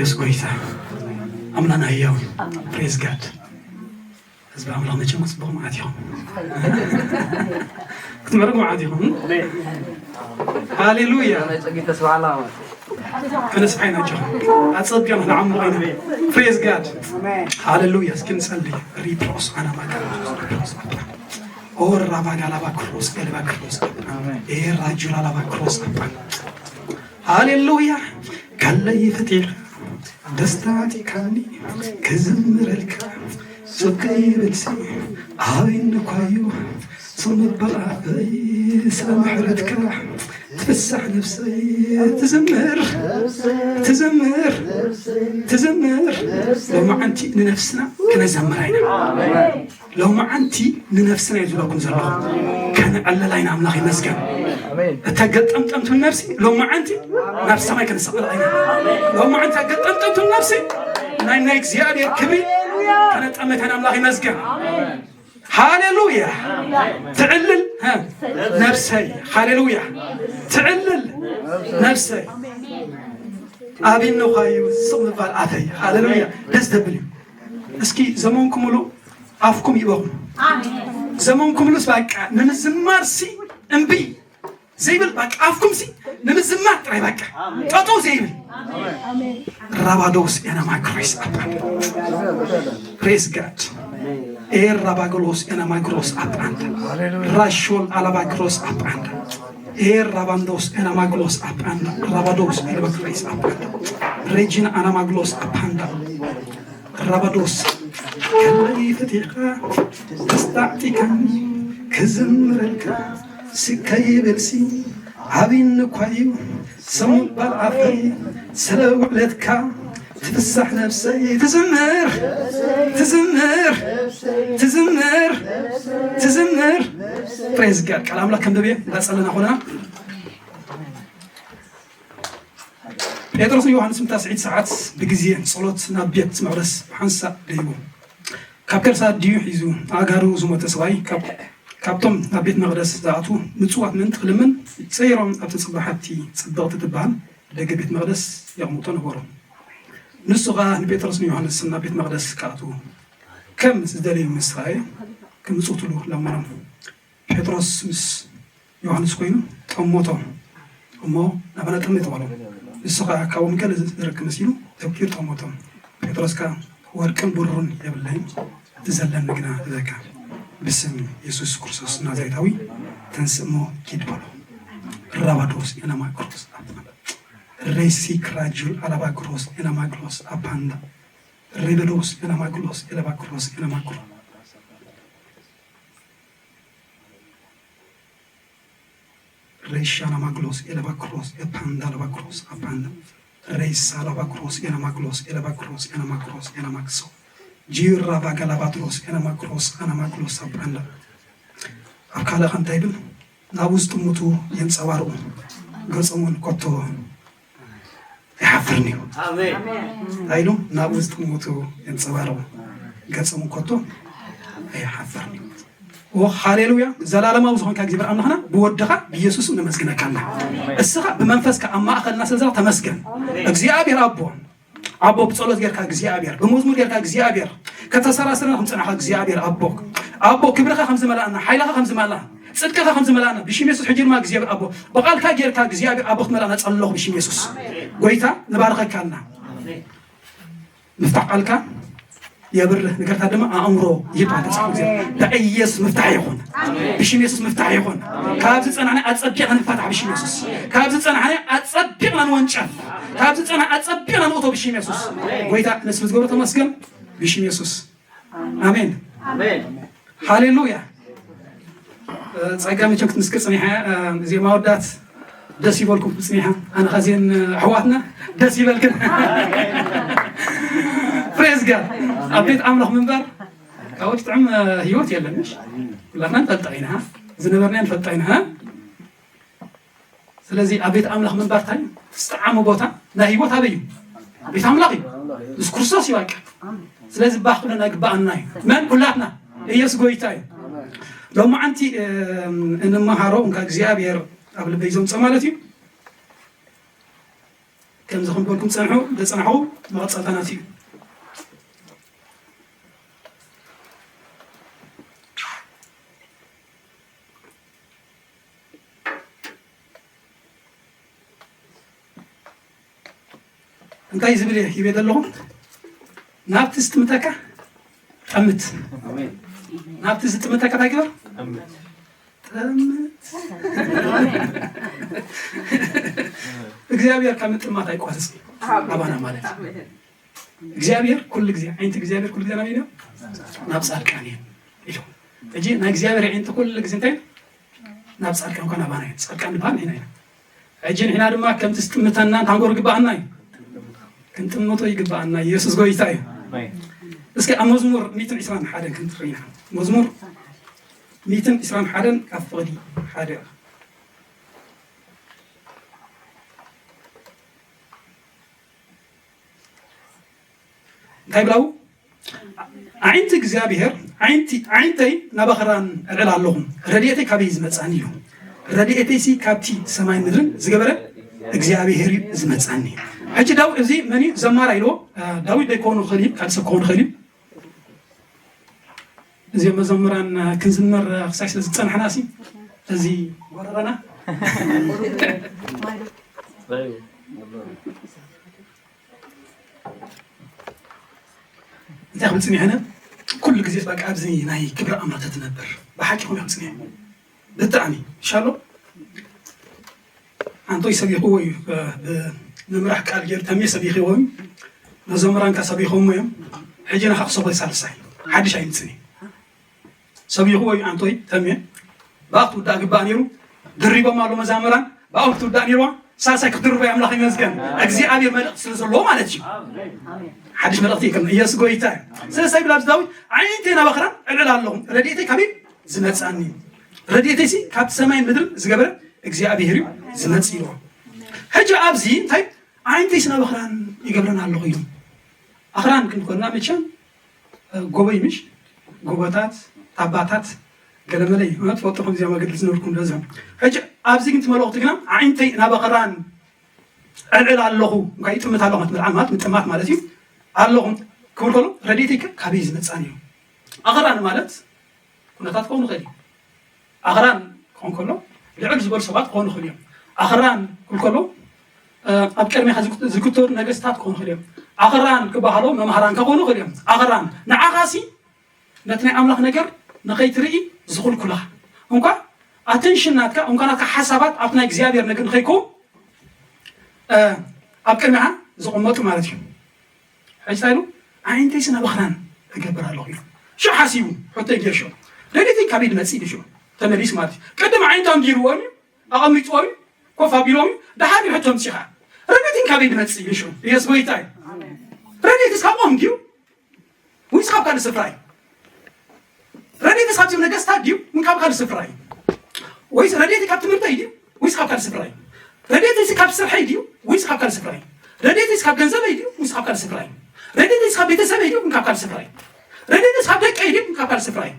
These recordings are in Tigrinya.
የሱስ ጎይታ ኣምላና ህያው። ፕሬዝ ጋድ። ህዝቢ ኣምላኽ መቸም ክጽብቕ መዓት ኢኹም። ክትምዕርግ መዓት ኢኹም። ሃሌሉያ። ከነስፋይ ናቸው። ኣጸቢቕና ንዓሙ ኮይና። ፕሬዝ ጋድ። ሃሌሉያ። እስኪ ንጸልይ። ሪፕሮስ ኣናማካ ኦራ ባጋላባ ክሮስ ኤልባ ክሮስ ኤራ ጁራላባ ክሮስ። ሃሌሉያ። ካለይ ፈጢር ደስታ ኣዕጢካኒ ክዝምረልካ፣ ስቕ ከይብልሲ ኣበይኒ እኳ እዩ ስም ምባል ኣፈይ ስለ ምሕረትካ ትፍሳሕ ነፍሰይ ትዝምር፣ ትዝምር፣ ትዝምር። ሎማዓንቲ ንነፍስና ክነዘምራ ኢና። ሎማዓንቲ ንነፍስና እዩ ዝብለኩም ዘለኹ። ከነዕልላ ኢና። ኣምላኽ ይመስገን። እተገጠምጠምቱ ነፍሲ ሎማዓንቲ ናብ ሰማይ ከነሰቕላ ኢና። ሎማዓንቲ ተገጠምጠምቱ ነፍሲ ናይ ናይ እግዚኣብሔር ክብሪ ከነጠመተን ኣምላኽ ይመስገን። ሃሌሉያ። ትዕልል፣ ሀ፣ ነፍሰይ። ሃሌሉያ። ትዕልል ነፍሰይ። ኣበይኒ እኳ እዩ ስቕ ምባል ኣፈይ። ሃሌሉያ። ደስ ዘብል እዩ። እስኪ ዘመንኩምሉ ኣፍኩም ይበኹ። ዘመንኩምሉስ በቃ ንምዝማርሲ እምቢ ዘይብል በቃ ኣፍኩምሲ ንምዝማር ጥራይ በቃ ጠጠው ዘይብል። ራባዶስ ኤና ማክሮስ ኣፓንዳ። ፕሬዝ ጋድ። ኤር ራባጎሎስ ኤና ማክሮስ ኣፓንዳ። ራሾል ኣላባክሮስ ኣፓንዳ። ኤር ራባንዶስ ኤና ማግሎስ ኣፓንዳ። ራባዶስ ኤና ማክሮስ ኣፓንዳ። ሬጂና ኣና ማግሎስ ኣፓንዳ። ራባዶስ ከመይ ፈቲኻ ተስታዕጢካኒ ክዝምረልካ ስከይ በልሲ ዓብይኒ እኳ እዩ ስሙ ባል ኣፈይ ስለ ውዕለትካ ትፍሳሕ ነፍሰይ ትዝምር ትዝምር ትዝምር ትዝምር። ፕሬዝ ጋድ። ቃል ኣምላኽ ከንብብ እየ እንዳጸለና ኾነና። ጴጥሮስን ዮሃንስን እታ ስዒት ሰዓት ብግዜ ጸሎት ናብ ቤት መቕደስ ብሓንሳእ ደይቡ። ካብ ከርሳ ኣዲኡ ሒዙ ኣእጋሩ ዝሞተ ሰብኣይ ካብ-፣ ካብቶም ናብ ቤት መቕደስ ዝኣትዉ ምጽዋት ምእንቲ ክልምን ጸይሮም ኣብቲ ጽባሕ ሓቲ ጽብቕቲ ትበሃል ደገ ቤት መቕደስ የቕምጦ ነበሩ። ንሱ ኸኣ ንጴጥሮስን ዮሃንስን ናብ ቤት መቕደስ ክኣትዉ ከም ዝደለዩ ምስ ረኣየ ክምጽውትሉ ለመኖም። ጴጥሮስ ምስ ዮሃንስ ኮይኑ ጠመቶም እሞ ናባና ጠመት በሎም። ንሱ ኸኣ ካብኦም ገለ ዝረክብ መሲሉ ተኪሩ ጠመቶም። ጴጥሮስ ከኣ ወርቅን ብሩርን የብለይን፣ እቲ ዘለኒ ግና እበካ። ብስም የሱስ ክርስቶስ ናዝሬታዊ ተንስእ እሞ ኪድ በሎ። ራባዶስ ኤናማክሮስ ሬሲ ክራጁል ኣላባክሮስ ኤናማክሮስ ኣፓንዳ ሬበዶስ ኤናማክሮስ ኤናማክሮስ ኤናማክሮስ ሬሻ ናማግሎስ ኤለባክሮስ ኤፓንዳ ላባክሮስ ኣፓንዳ ሬሳ ላባክሮስ ኤናማግሎስ ኤለባክሮስ ኤናማክሮስ ኤናማክሶ ጂራ ባጋ ላባትሮስ ኤናማክሮስ ኣናማግሎስ ኣፓንዳ። ኣብ ካልእ ከ እንታይ ይብል? ናብኡ ዝጥምቱ የንጸባርቑ፣ ገጾም እውን ኮቶ ኣይሓፍርን እዩ። ኣሜን። እንታይ ኢሉ? ናብኡ ዝጥምቱ የንጸባርቑ፣ ገጾም ኮቶ ኣይሓፍርን እዩ። ኦ፣ ሃሌሉያ። ዘላለማዊ ዝኾንካ እግዚኣብሔር ኣምላኽና፣ ብወድኻ ብኢየሱስ ነመስግነካ ኣለና። እስኻ ብመንፈስካ ኣብ ማእኸልና ስለ ዘለኻ ተመስገን። እግዚኣብሔር ኣቦ፣ ኣቦ ብጸሎት ጌርካ እግዚኣብሔር፣ ብመዝሙር ጌርካ እግዚኣብሔር፣ ከተሰራስረና ከም ጸናሕካ እግዚኣብሔር ኣቦ፣ ኣቦ ክብርኻ ከም ዝመላእና፣ ሓይልኻ ከም ዝመላእና፣ ጽድቅኻ ከም ዝመላእና፣ ብሽም የሱስ ሕጂ ድማ እግዚኣብሔር ኣቦ፣ ብቓልካ ጌርካ እግዚኣብሔር ኣቦ ክትመላእና ጸለኹ ብሽም የሱስ። ጎይታ ንባርኸካ ኣለና። ምፍታሕ ቃልካ የብርህ፣ ነገርካ ድማ ኣእምሮ ይባል ተጻሕፉ። ኣሜን። ብኢየሱስ ምፍታሕ ይኹን። ኣሜን። ብሽም የሱስ ምፍታሕ ይኹን። ኣሜን። ካብ ዝጸናሕና ኣጸቢቕና ንፋታሕ ብሽም የሱስ። ካብ ዝጸናሕና ኣጸቢቕና ንወንጨፍ። ካብ ዝጸናሕ ኣጸቢቕና ንእቶ ብሽም የሱስ። ኣሜን። ጎይታ ነስ ዝገብሮ ተመስገን ብሽም የሱስ። ኣሜን። ኣሜን። ሃሌሉያ። ጸጋ መቸም ክትምስክር ጽኒሓ፣ እዚኦም ኣወዳት ደስ ይበልኩም ጽኒሓ። ኣነ ኸዚን ኣሕዋትና ደስ ይበልክን። ፕሬዝ ጋድ። ኣብ ቤት ኣምላኽ ምንባር ካብኡ ጥዑም ህይወት የለን። ምሽ ኩላትና ንፈልጣ ኢና፣ ዝነበርና ንፈልጣ ኢና። ስለዚ ኣብ ቤት ኣምላኽ ምንባር እንታይ እዩ? ዝጠዓመ ቦታ ናይ ህይወት ኣበይ እዩ? ቤት ኣምላኽ እዩ። ምስ ክርስቶስ እዩ በቃ። ስለዚ ባህ ክብለና ይግባኣና እዩ። መን? ኩላትና። ኢየሱስ ጎይታ እዩ። ሎማዓንቲ፣ እም፣ እንመሃሮ እንካ እግዚኣብሔር ኣብ ልበይ ዘምጸ ማለት እዩ። ከምዚ ክንበልኩም ጸንሑ፣ ዘጸናሕኹ መቐጸልታ ናቱ እዩ። እንታይ ዝብል እየ ሂበ ዘለኹ? ናብቲ ዝጥምተካ ጠምት። ናብቲ ዝጥምተካ እንታይ ግበር? ጠምት። እግዚኣብሔር ካብ ምጥማት ኣይቋርጽ ኣባና ማለት እዩ። እግዚኣብሔር ኩሉ ግዜ፣ ዓይንቲ እግዚኣብሔር ኩሉ ግዜ ናበይ እዩ? ናብ ጻድቃን እዩ ኢሉ። ሕጂ ናይ እግዚኣብሔር ዓይንቲ ኩሉ ግዜ እንታይ? ናብ ጻድቃን እኳ ናባና እዩ። ጻድቃን ንበሃል ንሕና ኢና። ሕጂ ንሕና ድማ ከምቲ ዝጥምተና ታንጎር ግባኣና እዩ። ክንጥምቶ ይግባኣና። ኢየሱስ ጎይታ እዩ። እስኪ ኣብ መዝሙር ሚእትን ዕስራን ሓደን ክንርኢ ኢና። መዝሙር ሚእትን ዕስራን ሓደን ካብ ፍቕዲ ሓደ። እንታይ ብላው? ኣዒንቲ እግዚኣብሔር፣ ኣዒንቲ-፣ ኣዒንተይ ናብ ኣኽራን እልዕል ኣለኹ፣ ረድኤተይ ካበይ ዝመጽኣኒ እዩ? ረድኤተይሲ ካብቲ ሰማይ ምድርን ዝገበረ እግዚኣብሔር እዩ ዝመጽኣኒ። ሕጂ ዳዊት፣ እዚ መን እዩ? ዘማራ ኢልዎ። እ፣ ዳዊት ዶ ይከውን ክእል እዩ፣ ካልእ ሰብ ክኸውን ክእል እዩ። እዚኦም መዘምራን ክንዝምር ክሳይ ስለ ዝጸናሕና ሲ፣ እዚ ጎረረና። እንታይ ክብል ጽኒሐ? ኩሉ ግዜ በቃ ኣብዚ ናይ ክብሪ ኣምላኽ ተትነብር። ብሓቂ ከምኡ ክብል ጽኒሐ። ብጣዕሚ ሻሎ ኣንቶይ ሰቢኽዎ እዩ፣ ብ-፣ ብምምራሕ ቃል ገይሩ ተሜ ሰቢኽዎ እዩ። መዘምራንካ ሰቢኾሞ እዮም። ሕጂ ንኻ ክሰብኹ ሳልሳይ ሓድሽ ኣይምጽን እዩ። ሰቢኽዎ እዩ ኣንቶይ ተሜ። ብኣኽ ትውዳእ ግባእ ነይሩ። ድሪቦም ኣሎ መዛምራን። ብኣኽ ትውዳእ ነይርዋ። ሳልሳይ ክትድርቦ ኣምላኽ ይመስገን። እግዚኣብሔር መልእኽቲ ስለ ዘለዎ ማለት እዩ። ሓድሽ መልእኽቲ ይከም ኢየሱስ ጎይታ እዩ። ስለዚ እንታይ ይብል ኣብዚ ዳዊት? ዓይነተይ ናብ ኣኽራን እልዕል ኣለኹ። ረድኤተይ ካበይ ዝመጽኣኒ? ረድኤተይሲ ካብ ሰማይን ምድርን ዝገበረ እግዚኣብሔር እዩ ዝመጽእ ኢልዎ። ሕጂ ኣብዚ እንታይ? ዓይነተይሲ ናብ ኣኽራን ይገብረን ኣለኹ እዩ። ኣኽራን ክንኮና መቸም ጎቦ እዩ ምሽ? ጎቦታት፣ ታባታት፣ ገለመለ እዩ። እውነት ትፈልጡ ከምዚኦም ኣገልግል ዝነበርኩም በዝሖም። ሕጂ ኣብዚ ግን እቲ መልእኽቲ ግና ዓይነተይ ናብ ኣኽራን ዕልዕል ኣለኹ፣ እንኳ ይጥምት ኣለኹ፣ ትብል ማለት ምጥማት ማለት እዩ። ኣለኹ ክብል ከሎ ረድኤተይ ከ ካበይ ዝመጽኣኒ እዩ? ኣኽራን ማለት ኩነታት ክኸውን ይኽእል እዩ። ኣኽራን ክኸውን ከሎ ልዕል ዝበሉ ሰባት ክኾኑ ይኽእሉ እዮም። ኣኽራን ክብል ከሎ፣ እ፣ ኣብ ቅድሚኻ ዝክ-፣ ዝክተሉ ነገስታት ክኾኑ ይኽእሉ እዮም። ኣኽራን ክበሃሎ መምሃራን ክኾኑ ይኽእሉ እዮም። ኣኽራን ንዓኻሲ ነቲ ናይ ኣምላኽ ነገር ንኸይትርኢ ዝኹልኩልኻ። እንኳ ኣተንሽን ናትካ፣ እንኳ ናትካ ሓሳባት ኣብቲ ናይ እግዚኣብሔር ነገር ንኸይከውን፣ እ፣ ኣብ ቅድሚኻ ዝቕመጡ ማለት እዩ። ሕጂ እንታይ ኢሉ? ኣዒንተይሲ ናብ ኣኽራን እገብር ኣለኹ ኢሉ። ሽዑ ሓሲቡ፣ ሕቶ ይገይር ሽዑ። ረድኤተይ ካበይ ዝመጽእ ኢሉ ሽዑ ተመሊሱ ማለት እዩ። ቅድም ኣዒንቶም ገይርዎም እዩ፣ ኣቐሚጥዎም እዩ፣ ኮፍ ኣቢሎም እዩ። ደሓር እዩ ሕቶ ኣምጺኻ። ረድኤተይ ካበይ ዝመጽእ ኢሉ ሽዑ። ኢየሱስ ጎይታ እዩ። ረድኤትስ ካብኦም ድዩ? ወይስ ካብ ካልእ ስፍራ እዩ? ረድኤትስ ካብቶም ነገስታት ድዩ? ወይ ካብ ካልእ ስፍራ እዩ? ወይስ ረድኤት ካብ ትምህርተይ ድዩ? ወይስ ካብ ካልእ ስፍራ እዩ? ረድኤትስ ካብ ስርሐይ ድዩ? ወይስ ካብ ካልእ ስፍራ እዩ? ረድኤትስ ካብ ገንዘበይ ድዩ? ወይስ ካብ ካልእ ስፍራ እዩ? ረድኤትስ ካብ ቤተሰበይ ድዩ? ወይ ካብ ካልእ ስፍራ እዩ? ረድኤትስ ካብ ደቀይ ድዩ? ወይ ካብ ካልእ ስፍራ እዩ?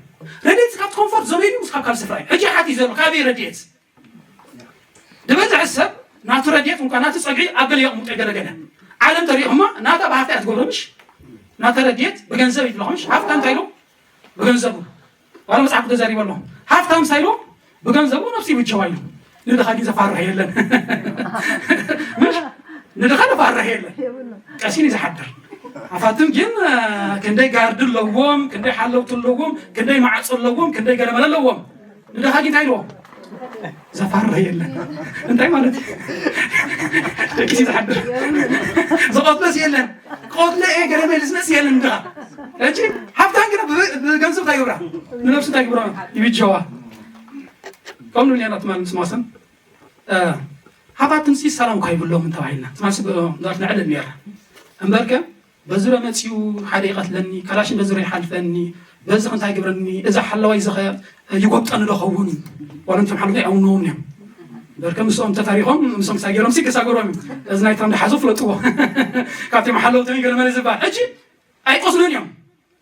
ረድኤትስ ካብ ኮምፎርት ዞነይ ድዩ? ወይስ ካብ ካልእ ስፍራ እዩ? ሕጂ ሓትት ዘሎ ካበይ ረድኤት? ዝበዝሐ ሰብ ናቱ ረድኤት እንኳ ናቱ ጸግዒ ኣብ ገለ የቕምጦ ገለ ገለ። ዓለም ተሪእኹማ ናታ ብሃፍታ እያ ትገብሮ ምሽ? ናታ ረድኤት ብገንዘብ ይብለኹ ምሽ? ሃፍታም እንታይ ኢሉ? ብገንዘቡ። ዋላ መጽሓፍ ተዛሪቡ ኣሎ። ሃፍታም እንታይ ኢሉ? ብገንዘቡ ነፍሱ ይብጀዋ ኢሉ። ንድኻ ግን ዘፋርሕ የለን። ምሽ? ንድኻ ዘፋርሕ የለን። ቀሲን እዩ ዝሓድር። ሃፋትም ግን፣ እ፣ ክንደይ ጋርድ ኣለዎም፣ ክንደይ ሓለውቲ ኣለዎም፣ ክንደይ ማዕጾ ኣለዎም፣ ክንደይ ገለመለ ኣለዎም። ንደኻ ግን እንታይ ኢልዎ? ዘፋርህ የለን። እንታይ ማለት እዩ? ደቂሲ ዝሓድር። ዝቐትሎስ የለን። ክቐትሎ እየ ገለ መለ ዝመጽእ የለን ንደኻ። ሕጂ ሃብታም ግና ብ-፣ ብገንዘብ እንታይ ይገብራ? ንነብሱ እንታይ ይገብራ? ይብጀዋ። ከም ንብል ኢና ትማል ምስ ማሰን፣ እ፣ ሃፋትምሲ ሰላም እኳ ይብሎም እንተባሂልና። ትማልሲ ብ-፣ እንዳት ነዕልል ነይርና። እምበርከ በዙርያ መጺኡ ሓደ ይቐትለኒ፣ ካላሽን በዙርያ ይሓልፈኒ፣ በዚ እንታይ ይግብረኒ፣ እዚ ሓለዋይ እዚ ኸ ይጎብጠኒ ዶ ኸውን? ዋላ ነቶም ሓለውቲ ኣይኣምንዎም እዮም። በርከ ምስኦም ተታሪኾም፣ ምስኦም ክሳብ ገይሮም ሲ ክሳገሮም እዮም። እዚ ናይ ትራምፕ ዝሓዞ ፍለጥዎ። ካብቶም ሓለውቶም ገለ መለ ዝበሃል። ሕጂ ኣይቆስሉን እዮም።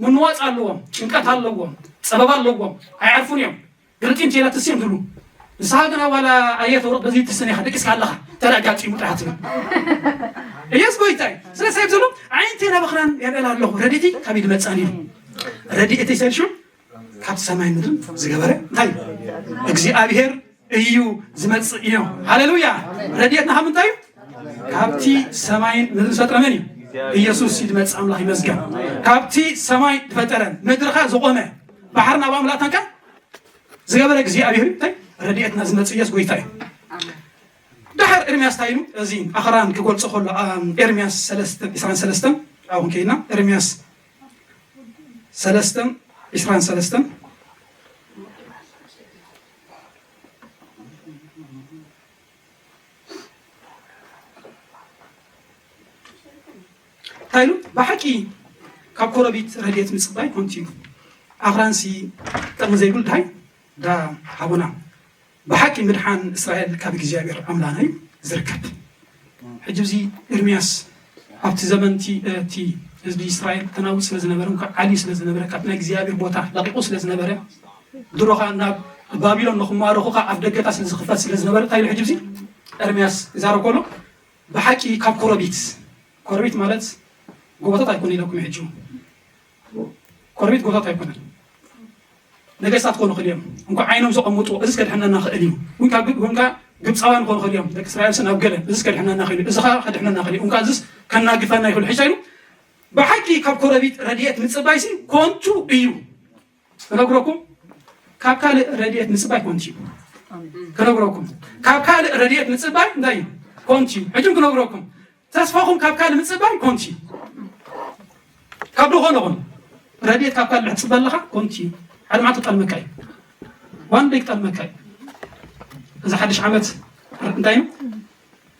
ምንዋጽ ኣለዎም፣ ጭንቀት ኣለዎም፣ ጸበባ ኣለዎም፣ ኣይዓርፉን እዮም። ግልጢም ቴላ ትስዮም ትብሉ። ንስኻ ግና ዋላ ኣየተ ወርቅ በዚ ትስን ኢኻ፣ ደቂስካ ኣለኻ። ተረጋጊሙ ጥራሕ ትብል። ኢየሱስ ጎይታ እዩ። ስለዚ እንታይ ዘሎ? ዓይነተይ ናብ ኣኽራን የልዕል ኣለኹ፣ ረድኤተይ ካበይ ድመጽእ ኢሉ። ረድኤተይ ሰልሹ ካብ ሰማይ ምድርን ዝገበረ እንታይ እዩ? እግዚኣብሔር እዩ ዝመጽእ እዩ። ሃሌሉያ! ረድኤትና ካብ ምንታይ እዩ? ካብቲ ሰማይን ምድርን ዝፈጠረ መን እዩ? ኢየሱስ እዩ ዝመጽእ። ኣምላኽ ይመስገን። ካብቲ ሰማይ ዝፈጠረ፣ ምድርኻ ዝቖመ፣ ባሕርን ኣብኣ ምልኣታንካ ዝገበረ እግዚኣብሔር እዩ። እንታይ? ረድኤትና ዝመጽእ ኢየሱስ ጎይታ እዩ። ደሓር ኤርምያስ እንታይ ኢሉ? እዚ ኣኽራን ክገልጾ ከሎ፣ ኣም፣ ኤርምያስ ሰለስተ፣ ዕስራን ሰለስተን፣ ኣብኡ ከይድና፣ ኤርምያስ ሰለስተ፣ ዕስራን ሰለስተን፣ እንታይ ኢሉ? ብሓቂ ካብ ኮረቢት ረድኤት ምጽባይ ኮንቱ እዩ። ኣኽራንሲ ጥቕሚ ዘይብሉ ድሃይ ዳ ሃቡና። ብሓቂ ምድሓን እስራኤል ካብ እግዚኣብሔር ኣምላኽና እዩ ዝርከብ። ሕጂ እዚ ኤርምያስ ኣብቲ ዘመን እቲ፣ እቲ ህዝቢ እስራኤል ተናውጽ ስለ ዝነበረ፣ እንኳ ዓልዩ ስለ ዝነበረ፣ ካብ ናይ እግዚኣብሔር ቦታ ለቂቑ ስለ ዝነበረ፣ ድሮ ኸኣ ናብ ባቢሎን ንኽማረኹ ኸኣ ኣፍ ደገታት ስለ ዝኽፈት ስለ ዝነበረ፣ እንታይ ኢሉ ሕጂ እዚ ኤርምያስ ይዛረብ ከሎ፣ ብሓቂ ካብ ኮረቢት፣ ኮረቢት ማለት ጎቦታት ኣይኮነ ኢለኩም ሕጂ፣ ኮረቢት ጎቦታት ኣይኮነን። ነገስታት ክኾኑ ይኽእሉ እዮም። እንኳ ዓይኖም ዘቐምጡ፣ እዚስ ከድሕነና ይኽእል እዩ። ወይ ካብ ግብ-፣ ወይ ካብ ግብፃውያን ክኾኑ ይኽእሉ እዮም። ደቂ እስራኤል ስን ኣብ ገለ፣ እዚስ ከድሕነና ይኽእል እዩ። እዚ ኸዓ ከድሕነና ይኽእል እዩ። እንኳ እዚስ ከናግፈና ይኽእል እዩ። ሕጂ እንታይ ኢሉ? ብሓቂ ካብ ኮረቢት ረድኤት ምጽባይሲ ኮንቱ እዩ። ክነግረኩም፣ ካብ ካልእ ረድኤት ምጽባይ ኮንቱ እዩ። ክነግረኩም፣ ካብ ካልእ ረድኤት ምጽባይ እንታይ እዩ? ኮንቱ እዩ። ሕጂ ክነግረኩም፣ ተስፋኹም ካብ ካልእ ምጽባይ ኮንቱ እዩ። ካብ ዶ ኾነ ኾነ ረድኤት ካብ ካልእ ክትጽበ ኣለኻ ኮንቱ እዩ። ሓደ መዓልቲ ክጠልመካ እዩ። ዋን ደይ ክጠልመካ እዩ። እዚ ሓድሽ ዓመት እንታይ እዩ?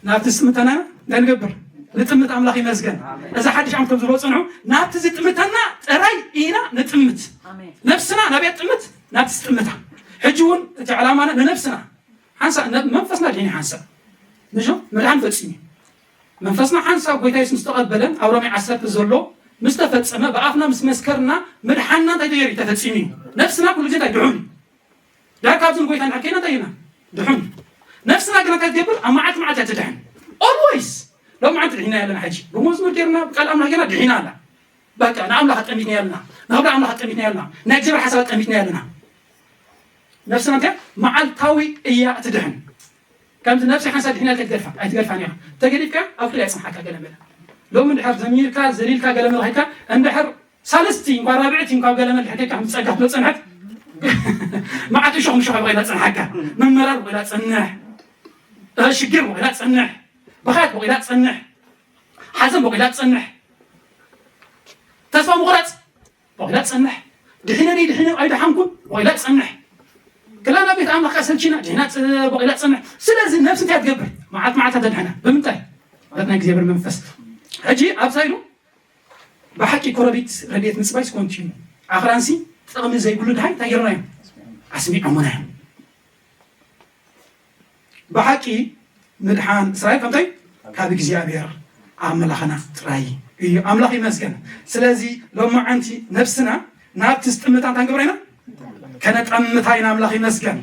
ናብቲ ዝጥምተና እንታይ ንገብር? ንጥምት። ኣምላኽ ይመስገን። እዚ ሓድሽ ዓመት ከም ዝብሎ ጽንሑ፣ ናብቲ ዝጥምተና ጥራይ ኢና ንጥምት። ኣሜን። ነፍስና ናበይ ትጥምት? ናብቲ ዝጥምታ። ሕጂ እውን እቲ ዕላማና ንነፍስና ሓንሳእ፣ ነ-፣ መንፈስና ድሒኑ ሓንሳእ። ንሾ ምድሓን ፈጺሙ። መንፈስና ሓንሳብ ጎይታ የሱስ ምስ ተቐበለን ኣብ ሮሜ ዓሰርተ ዘሎ ምስ ተፈጸመ፣ ብኣፍና ምስ መስከርና ምድሓንና እንታይ ተገይሩ እዩ? ተፈጺሙ እዩ። ነፍስና ኩሉ ግዜ እንታይ ድሑን እዩ። ድሓር ካብዚ ንጎይታ እንድሕር ከይና እንታይ ኢና? ድሑን እዩ። ነፍስና ግን እንታይ ትገብር? ኣብ መዓልቲ መዓልቲ እያ ትድሕን። Always። ሎም መዓልቲ ድሒና ያለና ሕጂ። ብመዝሙር ጌርና፣ ብቃል ኣምላኽ ጌርና ድሒና ኣላ። በቃ ንኣምላኽ ኣጠሚትና ያለና። ንኽብሪ ኣምላኽ ኣጠሚትና ያለና። ናይ እግዚኣብሔር ሓሳብ ኣጠሚትና ያለና። ነፍስና እንታይ? መዓልታዊ እያ እትድሕን። ከምዚ ነፍሲ ሓንሳብ ድሒና ኢልካ ትገድፋ፣ ኣይትገድፋን ኢኻ። ተገዲፍካ ኣብ ክልተ ይጽንሓካ ገለ መለ። ሎሚ እንድሕር ዘሚርካ፣ ዘሊልካ ገለ መለ ኸይድካ፣ እንድሕር ሳልስቲ እንኳ ራብዕቲ እንኳ ገለ መለ ድሕር ከይድካ፣ ከም ጸጋ ክትመጽእ እንድሕር፣ መዓት እሾኽ ምሾኽ በቒላ ጸንሓካ። ምምራር በቒላ ጸንሕ። እ፣ ሽግር በቒላ ጸንሕ። ብኽያት በቒላ ጸንሕ። ሓዘን በቒላ ጸንሕ። ተስፋ ምቑራጽ በቒላ ትጸንሕ። ድሒነ ድይ ድሒነ ኣይደሓንኩን በቒላ ትጸንሕ። ክላ ናብ ቤት ኣምላኽ ሰልቺና ድሒና ጽ-፣ በቒላ ትጸንሕ። ስለዚ ነፍሲ እንታይ ትገብር? መዓት መዓት ተድሕና። ብምንታይ? በቲ ናይ እግዚኣብሔር መንፈስ። ሕጂ ኣብዛ ኢሉ ብሓቂ ኮረቢት ረድኤት ምጽባይስ ኮንቱ እዩ። ኣኽራንሲ ጥቕሚ ዘይብሉ ድሃይ እንታይ ገይሮና እዮም? ኣስሚዖምና እዮም። ብሓቂ ምድሓን እስራኤል ከምታይ ካብ እግዚኣብሔር ኣምላኽና ጥራይ እዩ። ኣምላኽ ይመስገን። ስለዚ ሎማዓንቲ ነብስና ናብቲ ዝጥምታ እንታይ ንገብራ ኢና? ከነጠምታ ኢና። ኣምላኽ ይመስገን።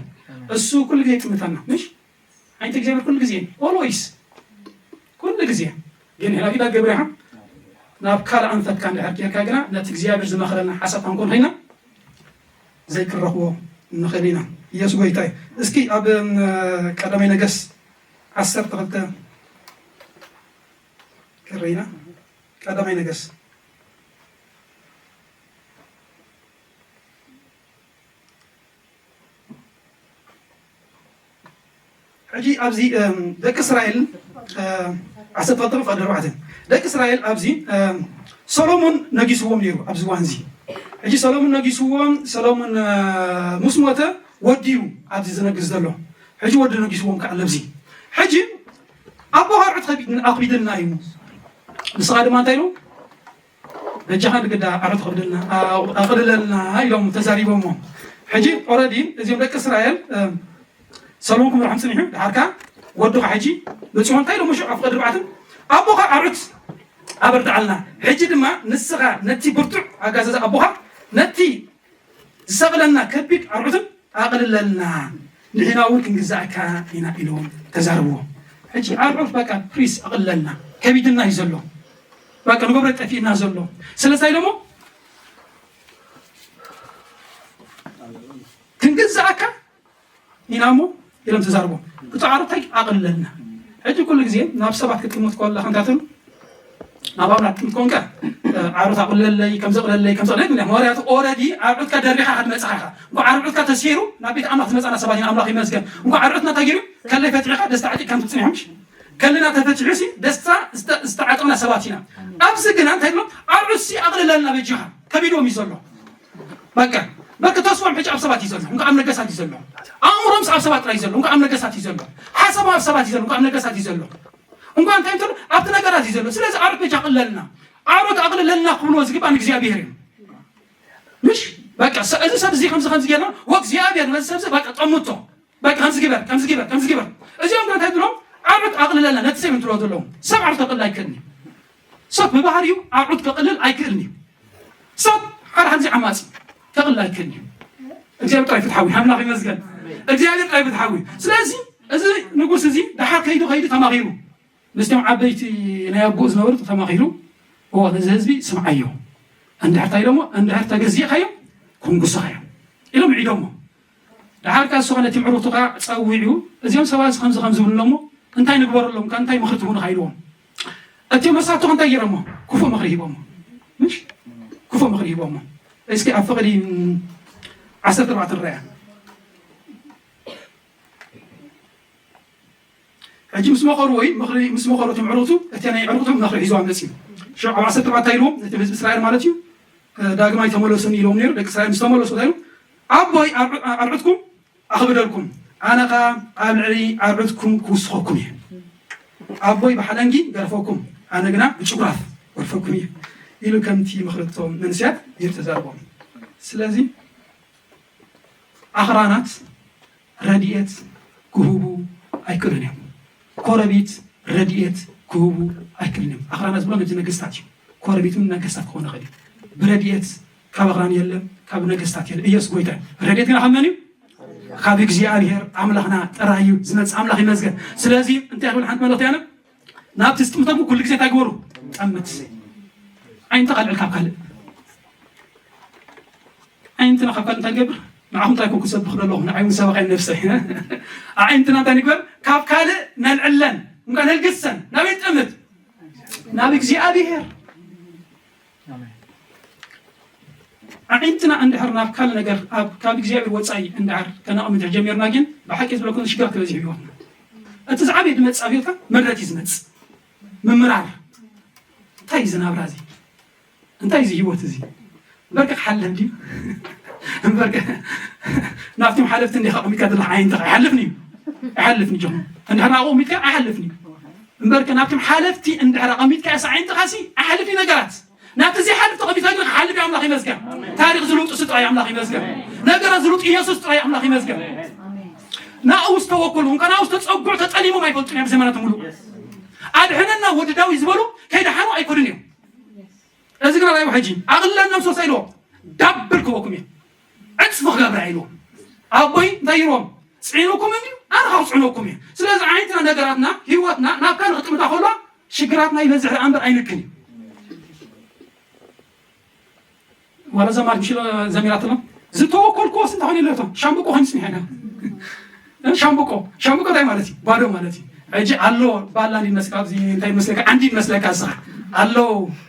እሱ ኩሉ ግዜ ይጥምተና፣ ምሽ? ዓይንቲ እግዚኣብሔር ኩሉ ግዜ፣ ኦልዌይስ፣ ኩሉ ግዜ። ግን ሕና ፊት ገብርኻ ናብ ካልእ ኣንፈትካ እንድሕር ጌርካ ግና ነቲ እግዚኣብሔር ዝመኽረና ሓሳብ ክንኮን ኮይና ዘይክንረኽቦ ንኽእል ኢና። ኢየሱስ ጎይታ እዩ። እስኪ ኣብ፣ እም፣ ቀዳማይ ነገስ ዓሰርተ ክልተ ክርኢና። ቀዳማይ ነገስ ሕጂ ኣብዚ፣ እም፣ ደቂ እስራኤል፣ እ፣ ዓሰርተ ክልተ ፍቕዲ ኣርባዕተ። ደቂ እስራኤል ኣብዚ፣ እም፣ ሰሎሞን ነጊስዎም ነይሩ ኣብዚ እዋን እዚ። ሕጂ ሰሎሞን ነጊስዎም፣ ሰሎሞን፣ እ፣ ምስ ሞተ ወዲ እዩ ኣብዚ ዝነግስ ዘሎ። ሕጂ ወዲ ነጊስዎም ከኣ ኣሎ ኣብዚ። ሕጂ ኣቦኻ ኣርዑት ከቢድ-፣ ኣኽቢድልና እዩ። ንስኻ ድማ እንታይ ኢሉ? በጃኻ ንግዳ ኣርዑት ኣኽብደልና፣ ኣ-፣ ኣቕልለልና ኢሎም ተዛሪቦሞ። ሕጂ ኦረዲ እዚኦም ደቂ እስራኤል፣ እም፣ ሰሎን ክምርሖም ጽኒሑ፣ ድሓርካ ወድኻ ሕጂ መጺኡ እንታይ ኢሎሞ ሽዑ ኣብ ፍቕዲ ኣርባዕተ? ኣቦኻ ኣርዑት ኣበርትዓልና። ሕጂ ድማ ንስኻ ነቲ ብርቱዕ ኣጋዛዚ ኣቦኻ፣ ነቲ ዝሰቕለና ከቢድ ኣርዑትን ኣቕልለልና፣ ንሕና እውን ክንግዛእካ ኢና ኢሎም ተዛርብዎ። ሕጂ ኣርዑት በቃ ፕሊስ ኣቕልለልና። ከቢድና እዩ ዘሎ። በቃ ንገብሮ ጠፊእና ዘሎ። ስለዚ ኢሎሞ ክንግዛእካ ኢና እሞ ኢሎም ተዛርቦም። እቲ ዓሮት እንታይ ኣቕልለልና። ሕጂ ኩሉ ግዜ ናብ ሰባት ክትጥምት ከለኻ እንታይ ትብሉ? ናብ ኣምላኽ ክትጥምት ኮንካ፣ እ፣ ዓሮት ኣቕልለለይ፣ ከም ዘቕለለይ፣ ከም ዘቕለለይ፣ ምክንያቱ ሃዋርያት ኦረዲ ኣርዑትካ ደሪኻ ክትመጽኻ ኢኻ። እንኳዕ ኣርዑትካ ተሲሩ ናብ ቤት ኣምላኽ ትመጻና ሰባት ኢና፣ ኣምላኽ ይመስገን። እንኳዕ ኣርዑትና እንታይ ገይሩ? ከለይ ፈቲሕካ ደስታ ዓጢቕካ ትጽኒሕ ምሽ? ከልና ተፈቲሑ ሲ ደስታ ዝተ-፣ ዝተዓጠቕና ሰባት ኢና። ኣብዚ ግና እንታይ ኢሎም? ኣርዑት ሲ ኣቕልለልና በጃኻ። ከቢድዎም እዩ ዘሎ። በቃ፣ በቃ ተስፎም ሕጂ ኣብ ሰባት እዩ ዘሎ፣ እንኳ ኣብ ነገስታት እዩ ዘሎ። ኣእምሮም ኣብ ሰባት ጥራይ እዩ ዘሎ፣ እንኳ ኣብ ነገስታት እዩ ዘሎ። ሓሳቦም ኣብ ሰባት እዩ ዘሎ፣ እንኳ ኣብ ነገስታት እዩ ዘሎ። እንኳ እንታይ እንተሎ ኣብቲ ነገራት እዩ ዘሎ። ስለዚ ኣሮት በጃ ኣቕልለልና፣ ኣሮት ኣቕልለልና ክብልዎ ዝግባእ ንእግዚኣብሔር እዩ። ምሽ በቃ ሰ-፣ እዚ ሰብ እዚ ከምዚ ከምዚ ጌርና ወእግዚኣብሔር ነዚ ሰብ እዚ በቃ ጠምቶ፣ በቃ ከምዚ ግበር፣ ከምዚ ግበር፣ ከምዚ ግበር። እዚኦም ግን እንታይ ትብሎም? ኣሮት ኣቕልለልና፣ ነቲ ሰብ እዮም ትብሎ ዘለዉ። ሰብ ኣሮት ከቕልል ኣይክእልን እዩ። ሰብ ብባህሪኡ ኣሮት ከቕልል ኣይክእልን እዩ። ሰብ ሓደ ከምዚ ዓማጺ ከቕልል ኣይክእልን እዩ። እግዚኣብሔር ጥራይ ፍትሓዊ፣ ኣምላኽ ይመስገን። እግዚኣብሔር ጥራይ ፍትሓዊ። ስለዚ እዚ ንጉስ እዚ ደሓር ከይዱ ከይዱ ተማኺሩ፣ ምስቶም ዓበይቲ ናይ ኣቦኡ ዝነበሩ ተማኺሩ፣ እዎ፣ ነዚ ህዝቢ ስምዓዮ፣ እንድሕር እንታይ ኢሎሞ፣ እንድሕር ተገዚእካዮም ክንጉስኻ እዮም ኢሎም ምዒዶሞ። ደሓር ከኣ ንሱ ኸኣ ነቲ ምዕሩቱ ኸኣ ጸዊዑ፣ እዚኦም ሰባት ከምዚ ከምዚ ይብሉ ኣለዉ እሞ፣ እንታይ ንግበረሎም? ከ እንታይ ምኽሪ ትህቡና? ኢልዎም። እቲኦም መሳቱ እንታይ ገይሮሞ? ክፉእ ምኽሪ ሂቦሞ። ምሽ? ክፉእ ምኽሪ ሂቦሞ። እስኪ ኣብ ፍቕዲ ዓሰርተ ኣርባዕተ ንረኣያ። ሕጂ ምስ መኸሩ ወይ ምኽሪ ምስ መኸሩ፣ እቲ ምዕሩቱ፣ እቲ ናይ ዕሩቱ ምኽሪ ሒዝዋ መጺኡ። ሽዑ ኣብ ዓሰርተ ኣርባዕተ ኢልዎም፣ ነቲ ህዝቢ እስራኤል ማለት እዩ፣ ዳግማይ ተመለሱኒ ኢልዎም ነይሩ። ደቂ እስራኤል ምስ ተመለሱ እንታይ ኢሉ? ኣቦይ ኣርዑ-፣ ኣርዑትኩም ኣኽብደልኩም፣ ኣነ ኸኣ ኣብ ልዕሊ ኣርዑትኩም ክውስኸኩም እየ። ኣቦይ ብሓለንጊ ገረፈኩም፣ ኣነ ግና ብጭጉራፍ ገርፈኩም እየ ኢሉ ከምቲ ምኽሪ እቶም መንእሰያት ነይሩ ተዛረቦም። ስለዚ ኣኽራናት ረድኤት ክህቡ ኣይክእሉን እዮም። ኮረቢት ረድኤት ክህቡ ኣይክእሉን እዮም። ኣኽራናት ዝብሎ ነቲ ነገስታት እዩ። ኮረቢት እውን ነገስታት ክኾን ይኽእል እዩ። ብረድኤት ካብ ኣኽራን የለን፣ ካብ ነገስታት የለን። ኢየሱስ ጎይታ እዩ። ረድኤት ግና ካብ መን እዩ? ካብ እግዚኣብሔር ኣምላኽና ጥራይ እዩ ዝመጽእ። ኣምላኽ ይመስገን። ስለዚ እንታይ ክብል ሓንቲ መልእኽቲ ኣነ ናብቲ ዝጥምተኩም ኩሉ ግዜ እንታይ ግበሩ? ጠምት። ኣዒንትኻ ኣልዕል ካብ ካልእ። ኣዒንትና ካብ ካልእ እንታይ ንገብር? ንዓኹም ጥራይ ኮንኩ ዝሰብኽ ዘለኹ፣ ንዓይ እውን ሰባኻይ ነብሰይ። ኣዒንትና እንታይ ንግበር? ካብ ካልእ ነልዕለን፣ እንኳ ነልግሰን። ናበይ ንጠምት? ናብ እግዚኣብሔር። ኣዒንትና እንድሕር ናብ ካልእ ነገር ኣብ፣ ካብ እግዚኣብሔር ወጻኢ እንድሕር ከነቕምጥ ጀሚርና ግን ብሓቂ ዝብለኩም ሽግራት ክበዝሕ እዩ ህይወትና። እቲ ዝዓበየ ዝመጽእ ኣብ ህይወትካ መረዳእቲ እዩ ዝመጽእ። ምምራር። እንታይ እዩ እዚ ናብራ እዚ? እንታይ እዩ እዚ ህይወት እዚ? እምበርከ ክሓልፍ ድዩ? እምበርከ ናብቶም ሓለፍቲ እንዲኻ ኣቐሚጥካ ዘለኻ ኣዒንትኻ ኣይሓልፍን እዩ። ኣይሓልፍን እዩ ጆኹም። እንድሕር ናብኡ ኣቐሚጥካ ኣይሓልፍን እዩ። እምበርከ ናብቶም ሓለፍቲ እንድሕር ኣቐሚጥካ እሳ ኣዒንትኻ ሲ ኣይሓልፍን እዩ ነገራት። ናብቲ ዘይሓልፍ ተቐሚጥካ ግን ክሓልፍ እዩ። ኣምላኽ ይመስገን። ታሪኽ ዝልውጡ እሱ ጥራይ ኣምላኽ ይመስገን። ነገራት ዝልውጡ ኢየሱስ ጥራይ ኣምላኽ ይመስገን። ናብኡ ዝተወከሉ፣ እንኳ ናብኡ ዝተጸግዑ ተጠሊሞም ኣይፈልጡን እዮም ብዘመናት ሙሉእ። ኣድሕነና ወዲ ዳዊት ዝበሉ ከይደሓኑ ኣይኮኑን እዮም። እዚ ግን ራእዩ ሕጂ ኣቕልለን ነብሶ ኢልዎም ዳብል ክበኩም እየ ዕጽፊ ክገብራ ኢልዎም ኣቦይ እንታይ ኢልዎም ጽዒኑኩም እንዲ ኣነ ካብ ጽዕነኩም እየ። ስለዚ ዓይነትና ነገራትና ህይወትና ናብ ካልእ ክጥምታ ከሎ ሽግራትና ይበዝሕ ደኣ እምበር ኣይንክን እዩ። ዋላ ዘማሪት ምሽ ዘሚራትሎም ዝተወከልኩዎስ እንተኾነ ኢለቶ ሻምብቆ ኮይኑ ጽኒሐ ኢና ሻምብቆ ሻምብቆ እንታይ ማለት እዩ? ባዶ ማለት እዩ። ሕጂ ኣሎ ባላ እንዲ መስለካ ኣብዚ እንታይ መስለካ ዓንዲ መስለካ እስኻ ኣሎ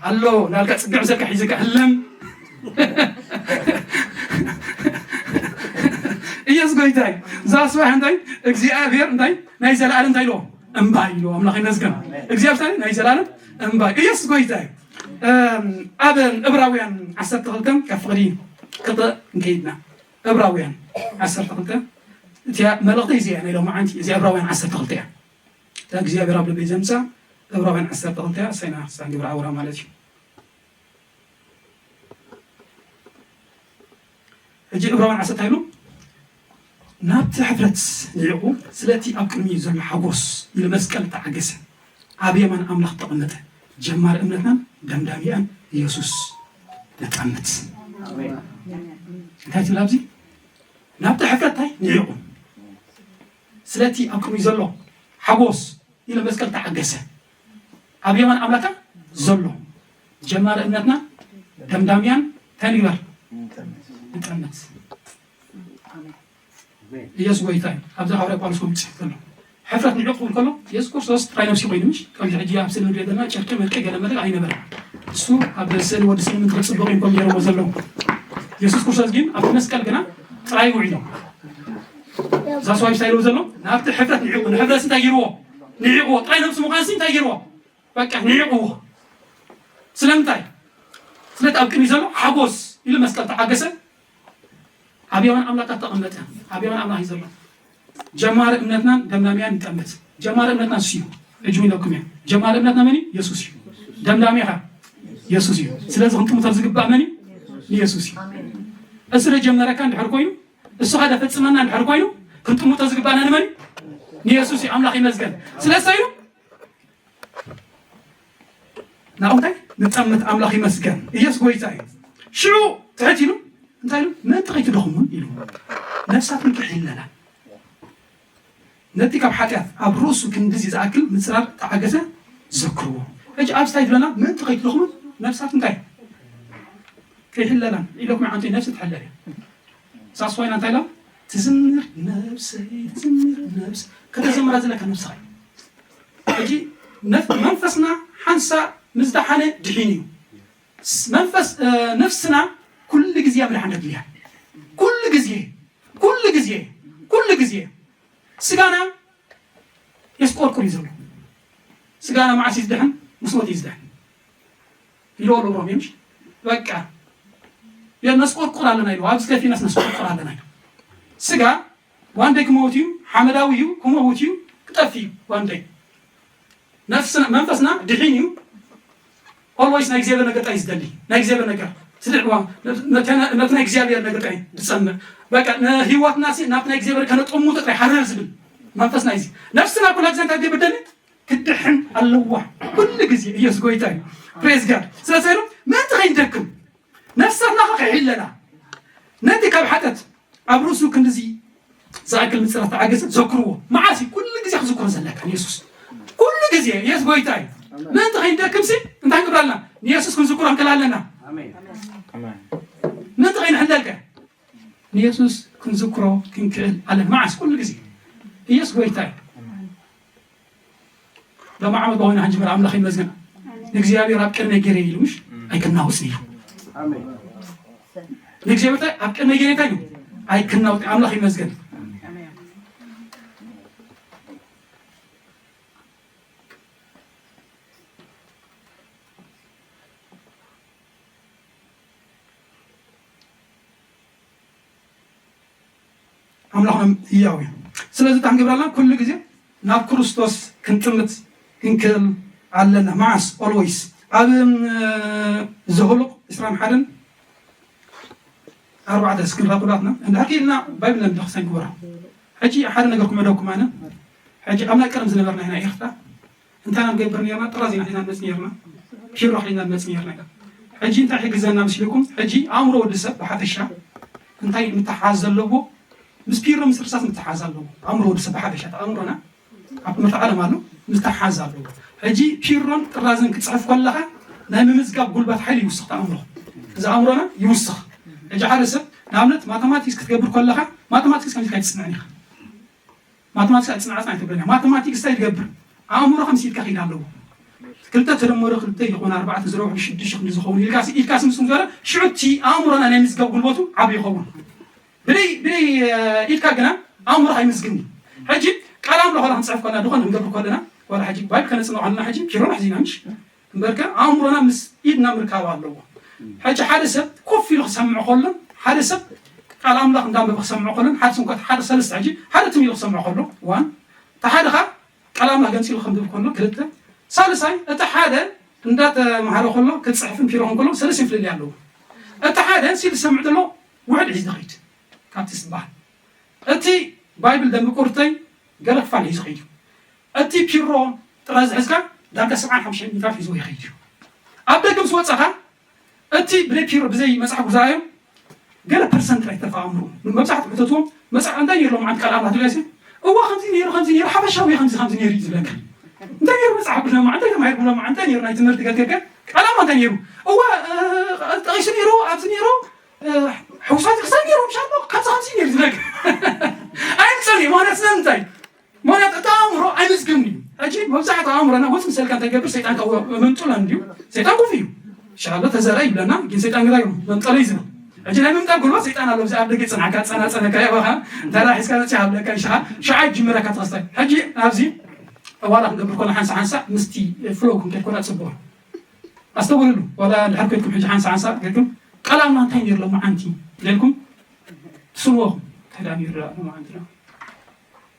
ኣሎ ናልካ ጽግዕ ዘካ ሒዝካ ህለም ኢየሱስ ጎይታይ ዛስባሕ እንታይ እግዚኣብሔር እንታይ ናይ ዘለኣለም እንታይ ኢልዎ እምባይ ኢልዎ ኣምላኽ ይመስገን እግዚኣብሔር ናይ ዘለኣለም እምባይ ኢየሱስ ጎይታይ ኣብ እብራውያን ዓሰርተ ክልተ ካብ ፍቕዲ ክልተ እንከይድና እብራውያን ዓሰርተ ክልተ እቲያ መልእኽቲ እዚኣ ናይ ሎማዓንቲ እዚኣ እብራውያን ዓሰርተ ክልተ እያ እታ እግዚኣብሔር ኣብ ልበይ ዘምፃ እብራውያን ዓሰርተ ክልተ እያ እሳይና ሳን ግብረ ኣውራ ማለት እዩ ሕጂ እብራውያን ዓሰርተ እንታይ ኢሉ ናብቲ ሕፍረት ንዒቑ ስለቲ ኣብ ቅድሚ ዘሎ ሓጎስ ኢሉ መስቀል ተዓገሰ ኣብ የማን ኣምላኽ ተቐመጠ ጀማሪ እምነትናን ደምዳሚኣን ኢየሱስ ነጠምት እንታይ ትብል ኣብዚ ናብቲ ሕፍረት እንታይ ንዒቑ ስለቲ ኣብ ቅድሚ ዘሎ ሓጎስ ኢሉ መስቀል ተዓገሰ ኣብ የማን ኣምላካ ዘሎ ጀማሪ እምነትና ደምዳሚያን እንታይ ንግበር? ንጠምት። ኢየሱስ ጎይታ እዩ። ኣብዚ ሓዋርያ ጳውሎስ ከም ጽሒፍ ዘሎ ሕፍረት ንዕኡ ክብል ከሎ ኢየሱስ ክርስቶስ ጥራይ ነብሲ ኮይኑ ምሽ ከምዚ ሕጂ ኣብ ስእሊ ንሪኦ ዘለና ጨርቂ መርቂ ገለ መለ ኣይነበረን። እሱ ኣብ ስእሊ ወዲ ሰብ ምንታይ ጽቡቕ እዮም ከም ገይሮሞ ዘለዉ። ኢየሱስ ክርስቶስ ግን ኣብቲ መስቀል ግና ጥራይ ውዒሎም። እዛ ሰዋይ እንታይ ኢልዎ ዘሎ? ናብቲ ሕፍረት ንዕኡ ንሕፍረት እንታይ ገይርዎ? ንዕቕዎ ጥራይ ነብሲ ምዃንሲ እንታይ ገይርዎ? በቃ ንዕቕዎ። ስለምንታይ? ስለቲ ኣብ ቅድሚ ዘሎ ሓጎስ ኢሉ መስቀል ተዓገሰ። ኣብ የማን ኣምላኽ ተቐመጠ። ኣብ የማን ኣምላኽ እዩ ዘሎ። ጀማሪ እምነትናን ደምዳሚያን ንጠምት። ጀማሪ እምነትና እሱ እዩ። እጅ ኢለኩም እየ። ጀማሪ እምነትና መን እዩ? ኢየሱስ እዩ። ደምዳሚኻ ኢየሱስ እዩ። ስለዚ ክንጥምቶ ዝግባእ መን እዩ? ንኢየሱስ እዩ። እሱ ደጀመረካ እንድሕር ኮይኑ እሱ ሓደ ፈጽመና እንድሕር ኮይኑ ክንጥምቶ ዝግባእና ንመን እዩ? ንኢየሱስ እዩ። ኣምላኽ ይመስገን። ስለዚ እዩ ናብኡ እንታይ ንጠምት ኣምላኽ ይመስገን። ኢየሱስ ጎይታ እዩ። ሽዑ ትሕት ኢሉ እንታይ ኢሉ? ምእንቲ ከይትደኽሙን ኢሉ ነፍሳትኩም ክሕለላ ነቲ ካብ ሓጢኣት ኣብ ርእሱ ክንድዚ ዝኣክል ምጽራር ተዓገሰ ዘክርዎ። ሕጂ ኣብ ስታይ ትብለና ምእንቲ ከይትደኽሙን ነፍሳት እንታይ ከይሕለላን ኢለኩም ዓንቶ ነፍሲ ትሕለል እያ። ሳስዋይና እንታይ ኢሎም? ትዝምር ነብሰይ ትዝምር ነብስ ከተዘምራ ዘለካ ነብስኻ እዩ። ሕጂ ነፍ- መንፈስና ሓንሳ ምስ ደሓነ ድሒን እዩ። ስ- መንፈስ እ፣ ነፍስና ኩሉ ግዜ ኣብ ምድሓን ተድልያ ኩሉ ግዜ ኩሉ ግዜ ኩሉ ግዜ ስጋና የስቆርቁር እዩ ዘሎ። ስጋና መዓስ እዩ ዝድሕን? ምስ ሞት እዩ ዝድሕን። ኢሉ ኣሎ ሮሜ ምሽ በቃ የነስቆርቁር ኣለና ኢሉ ኣብዚ ከፊናስ ነስቆርቁር ኣለና ኢሉ። ስጋ ዋንደይ ክመውት እዩ፣ ሓመዳዊ እዩ፣ ክመውት እዩ፣ ክጠፍ እዩ ዋንደይ። ነፍስና መንፈስና ድሒን እዩ። ኦልዌይስ ናይ እግዚኣብሔር ነገር ጥራይ ዝደሊ ናይ እግዚኣብሔር ነገር ስድዕዋ ነቲ ናይ እግዚኣብሔር ነገር ጥራይ ዝጸምዕ በቃ ንህይወትና ሲ ናብቲ ናይ እግዚኣብሔር ከነጠሙቶ ጥራይ ሓረር ዝብል መንፈስና እዩ። ነፍስና ኩላ ግዜ እንታይ ብደሊ ክትድሕን ኣለዋ። ኩሉ ግዜ ኢየሱስ ጎይታ እዩ። ፕሬዝ ጋድ ስለሰይሩ ምእንቲ ከይንደክም ነፍሳትና ከይሕለላ ነቲ ካብ ሓጠት ኣብ ርእሱ ክንድዚ ዝኣክል ምጽራፍ ተዓገሰ ዘክርዎ መዓስ እዩ ኩሉ ግዜ ክዝክሮ ዘለካ ንየሱስ ኩሉ ግዜ የስ ጎይታ እዩ። ምእንቲ ከይንደክምሲ እንታይ ንግብር ኣለና? ንየሱስ ክንዝክሮ ክንክእል ኣለና። ምእንቲ ከይንሕለልከ ንየሱስ ክንዝክሮ ክንክእል ኣለና መዓስ ኩሉ ግዜ ኢየሱስ ጎይታ እዩ። ሎሚ ዓመት በሆነ ሓንጅበር ኣምላኽ ይመስገን ንእግዚኣብሔር ኣብ ቅድመ ገይረ ኢሉ ምሽ ኣይክናውፅን ኢሉ ንእግዚኣብሔር ኣብ ቅድመ ገይረ እንታይ ኢሉ ኣይክናውፅ ኣምላኽ ይመስገን። ኣምላኽና ህያው እዩ። ስለዚ እንታይ ክንገብር ኣለና? ኩሉ ግዜ ናብ ክርስቶስ ክንጥምት ክንክእል ኣለና። መዓስ? Always። ኣብ ዘሁልቕ ዕስራን ሓደን ኣርባዕተ እስክንራ ኩላትና እንድሕር ክኢልና ባይብል ነንብብ ክሳይ ግበራ። ሕጂ ሓደ ነገር ክምዕደኩም ኣነ ሕጂ ኣብ ናይ ቀደም ዝነበርና ኢና ኤርትራ እንታይ ኢና ንገብር ነርና? ጥራዝ ኢና ሒዝና ንመጽእ ነርና። ፒሮ ሒዝና ንመጽእ ነርና ኢና። ሕጂ እንታይ ይሕግዘና መሲልኩም? ሕጂ ኣእምሮ ወዲ ሰብ ብሓፈሻ እንታይ ምትሓዝ ዘለዎ? ምስ ፒሮ ምስ ርሳስ ምትሓዝ ኣለዎ። ኣእምሮ ወዲ ሰብ ብሓፈሻ እቲ ኣእምሮና ኣብ ትምህርቲ ዓለም ኣሎ ምትሓዝ ኣለዎ። ሕጂ ፒሮን ጥራዝን ክጽሕፍ ከለኻ ናይ ምምዝጋብ ጉልበት ሓይሊ ይውስኽ ኣእምሮ። እዚ ኣእምሮና ይውስኽ። ሕጂ ሓደ ሰብ ንኣብነት ማተማቲክስ ክትገብር ከለኻ ማተማቲክስ ከምዚ ኢልካ ኣይትጽንዕን ኢኻ። ማተማቲክስ ኣጽንዓጽን ኣይትብለና። ማተማቲክስ እንታይ ትገብር? ኣእምሮ ከም ሲልካ ኺድ ኣለዎ። ክልተ ተደመሩ ክልተ ይኾን ኣርባዕተ ዝረብሑ ሽዱሽተ ክንዲ ዝኸውን ኢልካ ኢልካ ስምስም ዝበለ ሽዑ እቲ ኣእምሮና ናይ ምዝጋብ ጉልበቱ ዓብ ይኸውን። ብደይ ብደይ ኢልካ ግና ኣእምሮ ኣይምዝግኒ። ሕጂ ቃል ኣምልኾ ክንጽሕፍ ከለና ድኾን ክንገብር ከለና ዋላ ሕጂ ባይብል ከነጽንዖ ከለና ሕጂ ኪሮና ሕዚና ምሽ እምበርከ ኣእምሮና ምስ ኢድና ምርካብ ኣለዎ። ሕጂ ሓደ ሰብ ኮፍ ኢሉ ክሰምዕ ከሎ ሓደ ሰብ ቃል ኣምላኽ እንዳንበበ ክሰምዕ ከሎ ሓደ ስንኳ ሓደ ሰለስተ ሕጂ ሓደ ትም ኢሉ ክሰምዕ ከሎ ዋን እቲ ሓደ ኻ ቃል ኣምላኽ ገንፂሉ ከንብብ ከሎ ክልተ ሳልሳይ እቲ ሓደ እንዳተምሃረ ከሎ ክፅሕፍን ፒሮን ከሎ ሰለስተ ፍልልይ ኣለዎ። እቲ ሓደ ሲል ዝሰምዕ ዘሎ ውሕድ ሒዝ ዝኸይድ ካብቲ ዝበሃል እቲ ባይብል ደንቢ ቁርተይ ገለ ክፋል ሒዙ ኸይዱ እቲ ፒሮ ጥራዝ ዝሕዝካ ዳርጋ ሰብዓን ሓሙሽተን ሚእታዊት ሒዝዎ ይኸይድ እዩ። ኣብ ደገ ምስ ወጻኻ እቲ ብዘይ ፒሮ ብዘይ መጽሓፍ ክዛራዮም ገለ ፐርሰንት ጥራይ ተርፋ ኣእምሮ መብዛሕትኡ ሕተትዎም መጽሓፍ እንታይ ነይሩ ሎም ዓንት ቃል ኣምላኽ ትብለሲ እዋ ከምዚ ነይሩ ከምዚ ነይሩ ሓፈሻዊ ከምዚ ከምዚ ነይሩ እዩ ዝብለካ። እንታይ ነይሩ መፅሓፍ ቅዱስ ለማዓ እንታይ ተማሂርኩም ለማዓ እንታይ ነይሩ ናይ ትምህርቲ ገርገርገ ዕላማ እንታይ ነይሩ? እዋ ጠቂሱ ነይሩ ኣብዚ ነይሩ ሕውሳት ክሳብ ነይሩ ምሻሎ ካብዚ ከምዚ ነይሩ ዝነገር ኣይምፀን እዩ ማለት ስለምንታይ? ማለት እቲ ኣእምሮ ኣይምዝግብን እዩ። ሕጂ መብዛሕትኡ ኣእምሮና ወፅ ምሰልካ እንታይ ገብር ሰይጣን ካብ መንጡላ እንድዩ። ሰይጣን ኩፍ እዩ። ሻሎ ተዘራ ይብለና ግን ሰይጣን ግራ እዩ መንጠሎ እዩ ዝብል። ሕጂ ናይ ምምጣር ጉልበት ሰይጣን ኣሎ። ኣብዚ ኣብ ደገ ይፅንሓካ ፀናፀነካ ያባኻ እንተራ ሒዝካ መፅእ ሃብለካ ይሽኻ ሽዓ ይጅምረካ ተኸስታይ ሕጂ ኣብዚ ዋላ ክንገብር ኮና ሓንሳ ሓንሳ ምስቲ ፍሎ ክንከድ ኮና ፅቡቕ። ኣስተውዕሉ። ዋላ ድሕር ከድኩም ሕጂ ሓንሳ ሓንሳ ገድኩም ቃል ኣምላኽ እንታይ ነይሩ ሎማዓንቲ ኢለልኩም ትስንወኹም እንታይ ደኣ ነይሩ ደኣ ሎማዓንቲ ደኣ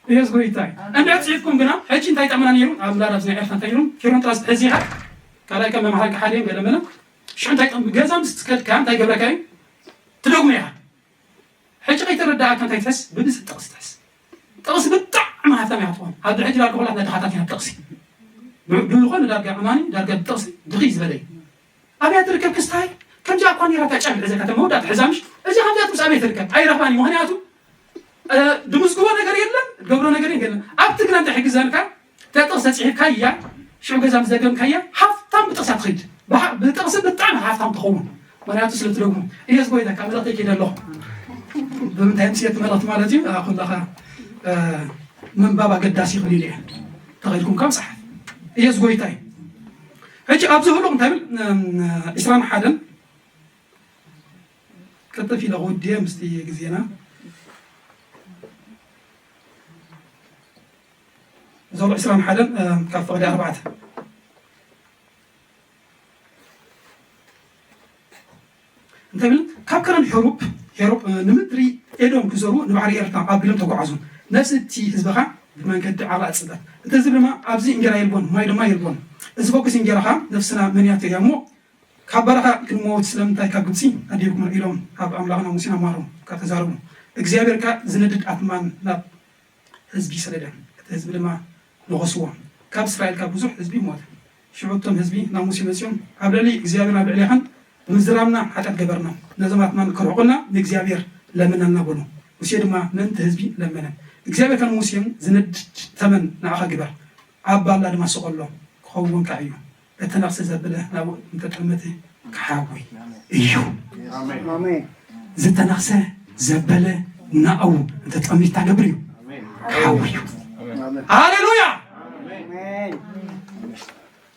ኢየሱስ ጎይታ እዩ። እንድሕር ፅሒፍኩም ግና ሕጂ እንታይ ጠመና ነይሩ ኣብ ላር ኣብዚ ናይ ኤርትራ እንታይ ነይሩ ኪሮን ጥራስ ሕዚ ኢኻ ካልኣይ ከም መምሃር ክሓልዮም ገለ መለ ሽዑ እንታይ ጠም ገዛ ምስ ትከድካ እንታይ ገብረካ እዩ ትደግሞ ኢኻ። ሕጂ ከይተረዳእካ እንታይ ትሕስ ብብዝሒ ጥቕሲ ትሕስ። ጥቕሲ ብጣዕሚ ሃፍታም እያ ትኾን። ኣብ ድሕጂ ዳርጋ ኩላትና ድኻታት ኢና ብጥቕሲ። ብድሉ ኾነ ዳርጋ ዕማኒ ዳርጋ ብጥቕሲ ድኺ ዝበለ እዩ። ኣብያ ትርከብ ክስታይ ከምዚኣ እኳ ነይራ እታ ጫፍ ሕዘካ ተመወዳእታ ሕዛምሽ እዚ ከምዚኣ ትምስ ኣበይ ትርከብ ኣይረኽባን እዩ። ምኽንያቱ ድምዝግቦ ነገር የለን ገብሮ ነገር የለን። ኣብቲ ግና እንታይ ሕግዘልካ እታ ጥቕሲ ተፅሒፍካያ ሽዑ ገዛ ምስ ደገምካያ ሃፍታም ብጥቕሳ ትኸይድ። ብጥቕሲ ብጣዕሚ ሃፍታም ትኸውን። ምክንያቱ ስለ ትደግሞ ኢየሱስ ጎይታ ካብ መልእኽተይ ከይደ ኣለኹ። ብምንታይ ምስ የት መልእኽቲ ማለት እዩ ኩላኻ ምንባብ ኣገዳሲ ይኽእል ኢለ ተኸይድኩም ካብ ፀሓፍ ኢየሱስ ጎይታ እዩ። ሕጂ ኣብዚ ህሉቕ እንታይ ብል ዕስራን ሓደን ቅጥፍ ኢለ ክውድየ ምስቲ ግዜና ዞሮ ዕስራን ሓደን ካብ ፍቕዲ ኣርባዕተ እንታይ ብል ካብ ከረን ሄሩብ ሄሩብ ንምድሪ ኤዶም ክዞሩ ንባሕሪ ኤርትራ ኣቢሎም ተጓዓዙ። ነፍሲ እቲ ህዝብኻ ብመንገዲ ዓራ ኣጽበት። እቲ ህዝቢ ድማ ኣብዚ እንጌራ የልቦን ማይ ድማ የልቦን። እዚ ፈኩስ እንጌራኻ ነፍስና መንያቶ እያ እሞ ካብ በረኻ ክንመውት ስለምንታይ ካብ ግብጺ ኣዲብኩም ኢሎም ኣብ ኣምላኽና ሙሴን ኣማሮም ካብ ተዛረቡ እግዚኣብሔር ከኣ ዝነድድ ኣትማን ናብ ህዝቢ ሰደደ፣ እቲ ህዝቢ ድማ ነኸስዎ። ካብ እስራኤል ካብ ብዙሕ ህዝቢ ሞተ። ሽዑ እቶም ህዝቢ ናብ ሙሴ መጺኦም፣ ኣብ ልዕሊ እግዚኣብሔር ኣብ ልዕሌኻን ብምዝራብና ሓጢኣት ገበርና፣ ነዞም ኣትማን ከርሕቑልና ንእግዚኣብሔር ለምነና በሉ። ሙሴ ድማ ምእንቲ ህዝቢ ለመነ። እግዚኣብሔር ከኣ ንሙሴ ዝነድድ ተመን ንኣኻ ግበር፣ ኣብ ባላ ድማ ስቐሎ፣ ክኸውን ከኣ እዩ። እተነኽሰ ዘበለ ናብኡ እንተጠመተ ክሓዊ እዩ። ዝተነኽሰ ዘበለ ናብኡ እንተጠሚት ታገብር እዩ ክሓዊ እዩ። ሃሌሉያ።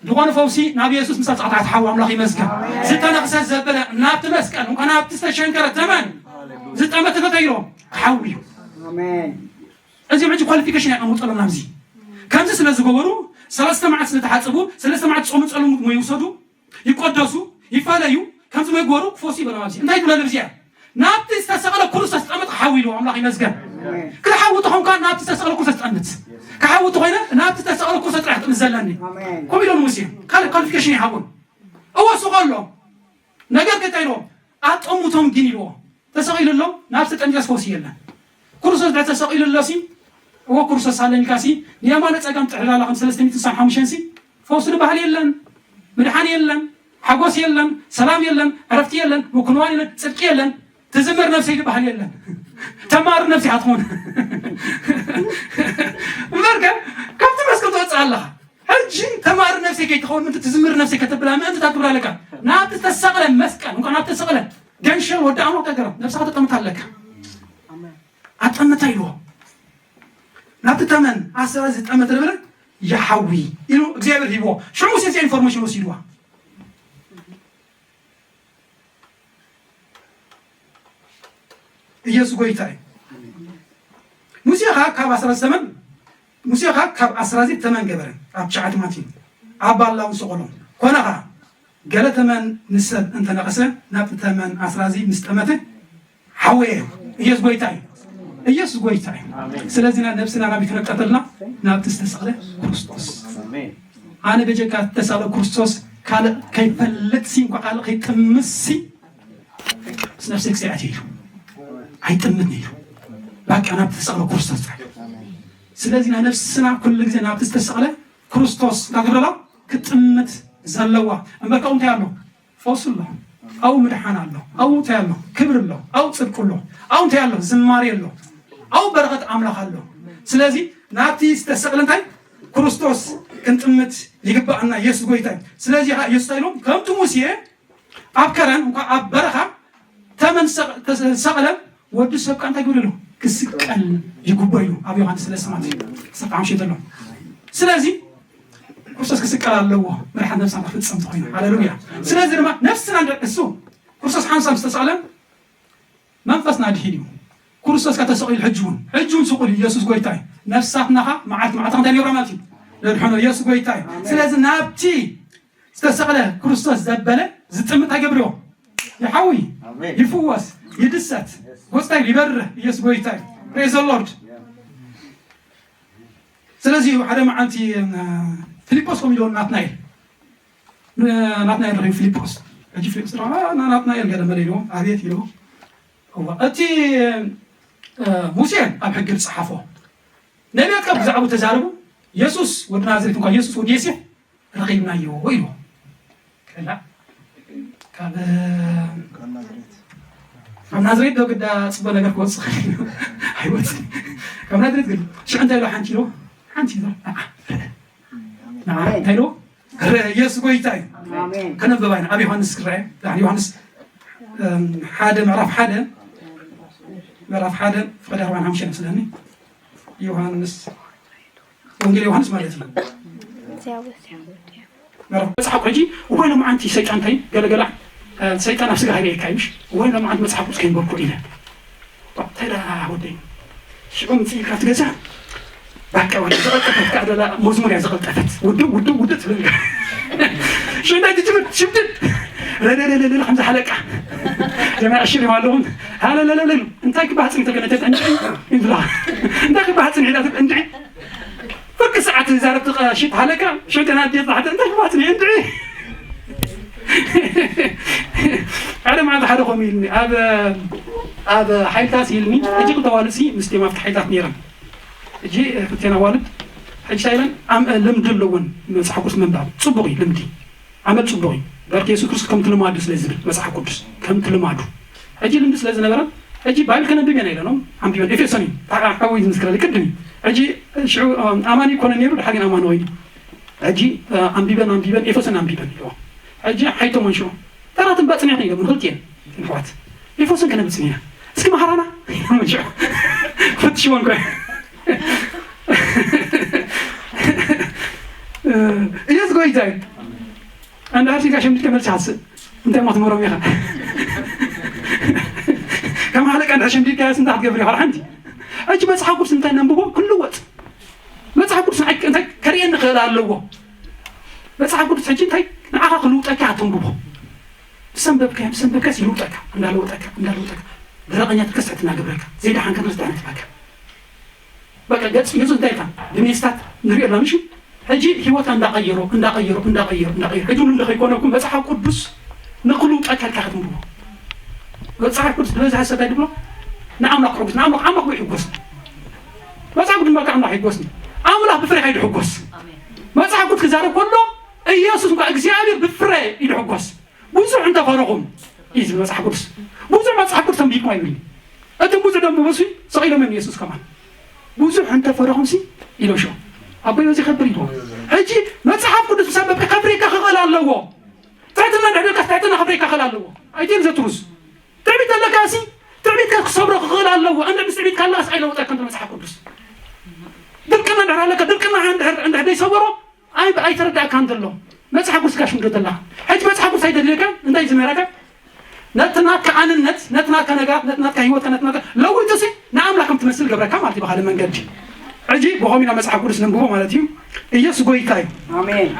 ዝኾነ ፈውሲ ናብ የሱስ ምስ ኣብፃዕታ ሓዊ ኣምላኽ ይመስገን። ዝተነኽሰ ዘበለ ናብቲ መስቀል እንኳ ናብቲ ዝተሸንከረ ተመን ዝጠመተ ተተይሮ ክሓዊ እዩ። እዚኦም ሕጂ ኳሊፊኬሽን የቐምጠሎም ናብዚ ከምዚ ስለ ዝገበሩ ሰለስተ መዓት ስለ ተሓፅቡ ሰለስተ መዓት ጾሙ ጸሎሙ ሞ ይውሰዱ ይቆደሱ ይፈለዩ ከምዚ ሞ ይግበሩ ክፈሱ ይበሎም ኣብዚ እንታይ ትብለ ልብዚያ ናብቲ ዝተሰቐለ ኩሉ ዝተስጠመት ሓዊ ኢሉ ኣምላኽ ይመስገን ክሓዊ ተኾንካ ናብቲ ዝተሰቐለ ኩሉ ተስጠምት ክሓዊ ተኾይነ ናብቲ ዝተሰቐለ ኩሉ ጥራሕ ጥምት ዘለኒ ከምኡ ኢሎም ሙሴ ካልእ ኳሊፊኬሽን ይሃቡን እወ ስቐሎም ነገር ከይታ ኢልዎም ኣጠሙቶም ግን ኢልዎ ተሰቒሉ ኣሎ ናብ ተጠሚቀስ ፈውሲ የለን። ክርስቶስ ድሕሪ ተሰቒሉ ኣሎ ሲ እዎ ክርስቶስ ኣለኒ ኢልካ ሲ ንየማነ ጸጋም ጥዕላላ ከም ሰለስተ ሚእትን ስሳን ሓሙሽተን ሲ ፈውሲ ዝበሃል የለን፣ ምድሓን የለን፣ ሓጎስ የለን፣ ሰላም የለን፣ ዕረፍቲ የለን፣ ምክንዋን የለን፣ ጽድቂ የለን፣ ትዝምር ነፍሰይ ዝበሃል የለን። ተማሪ ነፍሲ ኢኻ ትኾን እምበርከ ካብቲ መስቀል ትወጽእ ኣለኻ። ሕጂ ተማሪ ነፍሰይ ከይትኸውን ምእንቲ ትዝምር ነፍሰይ ከተብላ ምእንቲ እታ ክብራ ኣለካ ናብቲ ዝተሰቕለ መስቀል እንኳ ናብቲ ዝተሰቕለ ገንሸል ወዲ ኣምላኽ ተገረም ነብስኻ ተጠምታ ኣለካ ኣጠምታ ኢልዎ ናብቲ ተመን ኣሰራ ዝጠመተ ነበረ ይሓዊ ኢሉ እግዚኣብሔር ሂብዎ ሽዑ ሙሴ እዚኣ ኢንፎርሜሽን ወሲድዋ ኢየሱስ ጎይታ እዩ ሙሴ ኸዓ ካብ ኣስራ ዝተመን ሙሴ ኸዓ ካብ ኣስራ ተመን ገበረ ኣብ ትሽዓተ ማቲን ኣብ ባላውን ሰቐሎም ኮነ ኸዓ ገለ ተመን ንሰብ እንተነቐሰ ናብቲ ተመን ኣስራዚ ምስ ጠመተ ሓወየ ኢየሱስ ጎይታ እዩ ኢየሱስ ጎይታ እዩ ስለዚ ና ነብስና ናበይ ክነብጠተልና ናብቲ ዝተሰቕለ ክርስቶስ ኣነ በጀካ ዝተሰቕለ ክርስቶስ ካልእ ከይፈልጥ ሲ እንኳ ካልእ ከይጥምስ ሲ ምስ ነፍሰይ ክሰያት እዩ ኣይጥምን እዩ ባቃ ናብቲ ዝተሰቕለ ክርስቶስ ጥራሕ ስለዚ ና ነፍስና ኩሉ ግዜ ናብቲ ዝተሰቕለ ክርስቶስ እንታይ ትብለላ ክትጥምት ዘለዋ እምበር ካብኡ እንታይ ኣሎ ፈውሲ ኣሎ ኣብኡ ምድሓን ኣሎ ኣብኡ እንታይ ኣሎ ክብሪ ኣሎ ኣብኡ ፅድቂ ኣሎ ኣብኡ እንታይ ኣሎ ዝማሬ ኣሎ ኣብኡ በረኸት ኣምላኽ ኣሎ ስለዚ ናብቲ ዝተሰቕለ እንታይ ክርስቶስ ክንጥምት ይግባኣና። ኢየሱስ ጎይታ እዩ። ስለዚ ኸዓ ኢየሱስ እንታይ ኢሎም? ከምቲ ሙሴ ኣብ ከረን እንኳ ኣብ በረኻ ተመን ሰቕ-፣ ተሰ-፣ ሰቐለ ወዲ ሰብ ከኣ እንታይ ግብር ኣሎ? ክስቀል ይግቦ እዩ ኣብ ዮሃንስ ሰለስተ ማለት እዩ። ዓሰርተ ሓሙሽተ ዘሎ። ስለዚ ክርስቶስ ክስቀል ኣለዎ፣ መድሓን ነፍስና ክፍጸም ተኾይኑ። ሃሌሉያ። ስለዚ ድማ ነፍስና እንደ-፣ እሱ ክርስቶስ ሓንሳብ ዝተሰቐለ መንፈስና ድሒን እዩ። ክርስቶስ ከኣ ተሰቒሉ ሕጂ እውን፣ ሕጂ እውን ስቑል እዩ። ኢየሱስ ጎይታ እዩ። ነፍሳትና ኸኣ መዓልቲ መዓልቲ እንታይ ንገብራ ማለት እዩ? ነድሕኖ። ኢየሱስ ጎይታ እዩ። ስለዚ ናብቲ ዝተሰቕለ ክርስቶስ ዘበለ ዝጥምት ኣይገብርዎ። ይሓዊ፣ ኣሜን። ይፍወስ፣ ይድሰት፣ ጎስታይ ይበርህ። ኢየሱስ ጎይታ እዩ። Praise the Lord። ስለዚ ሓደ መዓልቲ፣ እ፣ ፊልጶስ ከምኡ ኢልዎ ናትናኤል። እ፣ ናትናኤል ረኺቡ ፊልጶስ። ሕጂ ፊልጶስ ረኸበ፣ ና-፣ ናትናኤል ገለ መለ ኢልዎ፣ ኣቤት ኢልዎ። እዋ፣ እቲ፣ እ፣ ሙሴ ኣብ ሕጊ ዝጸሓፎ ነቢያት ካብ ብዛዕባኡ ተዛረቡ፣ የሱስ ወዲ ናዝሬት እንኳ፣ የሱስ ወዲ ዮሴፍ ረኺብናዮ ኢልዎ። ከላ ካብ፣ ካብ ናዝሬት ዶ ግዳ ጽቡቕ ነገር ክወጽእ ይኽእል እዩ? ኣይወጽእን። ካብ ናዝሬት ግን ሽዑ እንታይ ኢልዎ? ሓንቲ ኢልዎ፣ ሓንቲ ኢልዎ፣ ንዓ፣ ንዓ እንታይ ኢልዎ? ረ-፣ ኢየሱስ ጎይታ እዩ። ኣሜን። ከነንብባ ኢና። ኣብ ዮሃንስ ክረአ፣ ዮሃንስ፣ እም፣ ሓደ፣ ምዕራፍ ሓደ፣ ምዕራፍ ሓደ፣ ፍቕዲ ኣርባዓን ሓሙሽተን ይመስለኒ። ዮሃንስ፣ ወንጌል ዮሃንስ ማለት እዩ። ምዕራፍ መጽሓፍ ሕጂ፣ እዋይ ሎማዓንቲ ሰይጣን እንታይ ገለገላ፣ እ፣ ሰይጣን ኣብ ስጋ ሃይለ የካይሽ፣ እዋይ ሎማዓንቲ መጽሓፍ ቅዱስ ከይንበርኩ ኢለ። እንታይ ደኣ ወደይ? ሽዑ ምጽእ ኢልካ ትገዛ? ባቃ ወደ ዘቐልጠፈት ከኣ ደላ መዝሙር እያ ዘቐልጠፈት። ውድእ፣ ውድእ፣ ውድእ ትብል። ሽዑ እንታይ ትጅምር? ሽምድድ። ረለለለለ ከምዚ ሓለቃ። ጀማዕ ሽር ኣለኹም። ሃለለለለሉ። እንታይ ክበሃል ጽኒት ተገነተት እንድዒ? ይብላ። እንታይ ክበሃል ጽኒት እንድዒ? ፍርቂ ሰዓት ዛረብቲ ቀሺ ተሃለካ፣ ሽዑ ገና ኣዴ ተባዕተ እንታይ ክባትኒ እንድዒ። ሓደ መዓልቲ ሓደ ኾም ኢልኒ፣ ኣብ፣ ኣብ ሓይልታት ኢልኒ፣ ሕጂ ክልተ ኣዋልድሲ ምስቲኦም ኣብቲ ሓይልታት ነይረን። ሕጂ ክልቴን ኣዋልድ፣ ሕጂ እንታይ ኢለን፣ ኣም-፣ ልምዲ ኣለወን መጽሓፍ ቅዱስ ምንባብ። ጽቡቕ እዩ ልምዲ። ኣመል ጽቡቕ እዩ። በርክ የሱስ ክርስቶስ ከምቲ ልማዱ ስለ ዝብል መጽሓፍ ቅዱስ፣ ከምቲ ልማዱ። ሕጂ ልምዲ ስለ ዝነበረን፣ ሕጂ ባይብል ከነንብብ ኢና ኢለኖም፣ ኣንቢበን ኤፌሶን እዩ። ሓ-፣ ሓወይ ዝምስክረለይ ቅድም እዩ። ሕጂ ሽዑ፣ ኣም-፣ ኣማኒ ይኮነ ነይሩ፣ ድሓር ግን ኣማኒ ኮይኑ። ሕጂ፣ እ፣ ኣንቢበን፣ ኣንቢበን፣ ኤፌሶን ኣንቢበን ኢለዎ። ሕጂ ሓይቶም ሽዑ፣ ተራትን ባጽንዕን ኢሎም፣ ንክልቲኤን ኣሕዋት። ኤፌሶን ከነንብብ ጽኒሕና። እስኪ መሃራና። ሽዑ፣ ፈትሽወን ኮ። እ፣ ኢየሱስ ጎይታ እዩ። ኣንዳ ሃርሲካ ሸምዲድካ መልሲ ሓስእ። እንታይ እሞ ትምህሮም ኢኻ? ከም ሓለቃ እንድሕር ሸምዲድካዮስ እንታይ ክትገብር ኢኻ? ሓንቲ። ሕጂ መጽሓፍ ቅዱስ እንታይ ነንብቦ ክንልወጥ። መጽሓፍ ቅዱስ ንዓይ እንታይ ከርእየኒ ክኽእል ኣለዎ? መጽሓፍ ቅዱስ ሕጂ እንታይ ንዓኻ ክልውጠካ እያ ተንብቦ። ምስ ኣንበብካዮ፣ ምስ ኣንበብካዮስ ይልውጠካ፣ እንዳለወጠካ፣ እንዳለወጠካ። ደረቐኛ ተልከስ ትሕትና ገብረካ፣ ዘይደሓንካ ተልከስ ደሓነት በካ። በቃ ገጽ ገጹ እንታይ ኢልካ ብሜስታት ንሪኦ ኣለና፣ ምሽ? ሕጂ ህይወታ እንዳቐየሮ፣ እንዳቐየሮ፣ እንዳቐየሮ፣ እንዳቐየሮ። ሕጂ እውን እንዶ ከይኮነኩም መጽሓፍ ቅዱስ ንኽልውጠካ ኢልካ ክትንብቦ። መጽሓፍ ቅዱስ ዝበዝሐ ሰብ እንታይ ድብሎ? ንኣምላኽ ክሕጉስ፣ ንኣምላኽ፣ ኣምላኽ ብኡ ይሕጎስ። መጽሓፍ ቅዱስ ድማ ኣምላኽ ይሕጎስ። ኣምላኽ ብፍሬኻ እዩ ዝሕጎስ። መጽሓፍ ቅዱስ ክዛረብ ከሎ ኢየሱስ እንኳ እግዚኣብሔር ብፍረ እዩ ዝሕጎስ። ብዙሕ እንተፈረኹም እዩ ዝብል መጽሓፍ ቅዱስ። ብዙሕ መጽሓፍ ቅዱስ ተንቢብኩም ኣይብልን። እቲ ብዙሕ ደንብቦ ሲ ሰቒሎም እዮም የሱስ ከማን። ብዙሕ እንተፈረኹም ሲ ኢሎ ሸው። ኣቦይ በዚ ከብር ኢልዎ። ሕጂ መጽሓፍ ቅዱስ ምስ ኣንበብካ ከፍሬካ ክኽእል ኣለዎ። ትሕትና እንድሕር ደልካስ ትሕትና ከፍሬካ ክኽእል ኣለዎ። ኣይትየን ዘትሩስ። ትዕቢት ኣለካ ሲ ትዕቢትካ ክሰብሮ ክኽእል ኣለዎ። እንድሕር ምስ ትዕቢትካ ኣላስ ኣይለውጠካን መጽሓፍ ቅዱስ። ድርቅና እንድሕር ኣለካ ድርቅና እንድሕር፣ እንድሕር ዘይሰበሮ ኣይ-፣ ኣይተረዳእካን ዘሎ። መጽሓፍ ቅዱስ ጋሽ ምዶ ተላ። ሕጂ መጽሓፍ ቅዱስ ኣይደልየካ፣ እንታይ ዝምህረካ? ነቲ ናትካ ኣንነት፣ ነቲ ናትካ ነገራት፣ ነቲ ናትካ ህይወትካ፣ ነቲ ናትካ ለዊጥሲ ንኣምላኽ ከም ትመስል ገብረካ ማለት እዩ ብኻልእ መንገዲ። ሕጂ ብኸምኡ ኢና መጽሓፍ ቅዱስ ነንብቦ ማለት እዩ። ኢየሱስ ጎይታ እዩ። ኣሜን።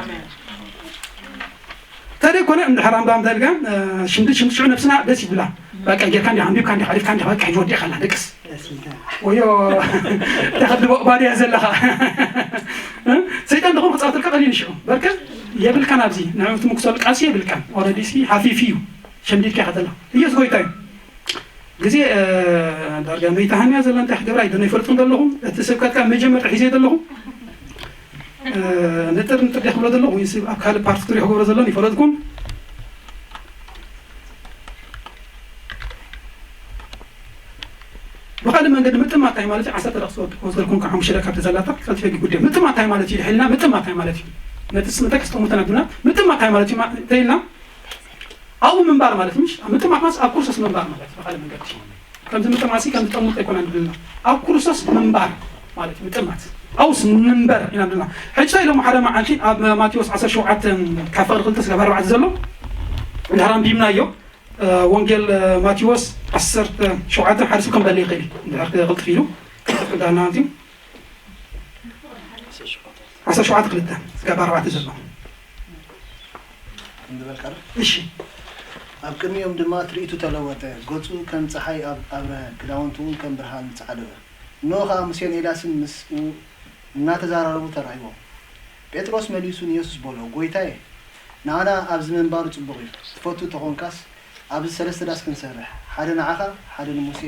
ተደይ ኮነ እንድሕር ኣንባ እንተልካ፣ እ፣ ሽምዲ፣ ሽምዲ ሽዑ ነብስና ደስ ይብላ። በቃ ጌርካ እንዲኻ፣ ኣንቢብካ እንዲኻ፣ ኣሊፍካ እንዲኻ፣ በቃ ሕጂ ወዲእካ ኣላ ደቅስ። ወዮ፣ ተኸድቦ ባድያ ዘለኻ። እ? ሰይጣን ደኹም ክጻወተልካ ቀሊል ሽዑ። በርከ የብልካን ኣብዚ። ንዕኡ ትምክሰሉ ቃልሲ የብልካን። ኦረዲ ሲ ሓፊፍ እዩ። ሸምዲድካ ኢኻ ዘላ። ኢየሱስ ጎይታ እዩ። ግዜ፣ እ፣ ዳርጋ መይታ ሃንያ ዘላ እንታይ ክገብራ ይደነ ይፈልጥኩም ዘለኹም። እቲ ስብከት ካብ መጀመርታ ሒዘ ዘለኹ። እ፣ ንጥር ንጥር ዲያ ክብሎ ዘለኹ። ወይ ሲ ኣብ ካልእ ፓርት ትሪኦ ክገብሮ ዘለኒ ይፈለጥኩም። ካልእ መንገዲ ምጥማት እንታይ ማለት እዩ? ዓሰርተ ደቂቕ ክወስደልኩም ካብ ሓሙሽተ ደቂቕ ካብቲ ዘላታ ቀልጢፈ ጉዳይ ምጥማት እንታይ ማለት እዩ? ድሕልና ምጥማት እንታይ ማለት እዩ? ነቲ ስም እንታይ ከስጠሙ ተነግሩና ምጥማት እንታይ ማለት እዩ? ማ-፣ እንተኢልና ኣብኡ ምንባር ማለት እዩ። ምሽ ምጥማት ማለት ኣብ ክርስቶስ ምንባር ማለት እዩ። ብኻልእ መንገዲ ከምዚ ምጥማት ሲ ከምዚ ጠሙት ኣይኮነን ድልና ኣብ ክርስቶስ ምንባር ማለት እዩ። ምጥማት ኣብኡስ ንንበር ኢና ድልና። ሕጂ እንታይ ኢሎም ሓደ መዓልቲ ኣብ ማቴዎስ ዓሰርተ ሸውዓተ ካብ ፍቕዲ ክልተ ስጋብ ኣርባዕተ ዘሎ እንድሕር ኣንቢብናዮ፣ እ፣ ወንጌል፣ እ፣ ማቴዎስ ዓሰርተ ሸውዓተ ሓደ ሰብ ከም በለ ይኽእል እዩ። እንድሕር ክቕልጥፍ ኢሉ ክቕልጥፍ ክዳና ማለት እዩ። ዓሰርተ ሸውዓተ ክልተ ስጋብ ኣርባዕተ ዘሎ። እንበልካ ዶ? እሺ። ኣብ ቅድሚኦም ድማ ትርኢቱ ተለወጠ፣ ገጹ ከም ጸሓይ ኣብ-፣ ኣብረሀ፣ ክዳውንቱ እውን ከም ብርሃን ጸዓደወ። እንሆ ኸኣ ሙሴን ኤልያስን ምስኡ እናተዛራረቡ ተራእይዎም። ጴጥሮስ መሊሱ ንየሱስ በሎ፣ ጐይታየ፣ ንዓና ኣብዚ ምንባሩ ጽቡቕ እዩ። ትፈቱ ተኾንካስ፣ ኣብዚ ሰለስተ ዳስ ክንሰርሕ፣ ሓደ ንዓኻ፣ ሓደ ንሙሴ፣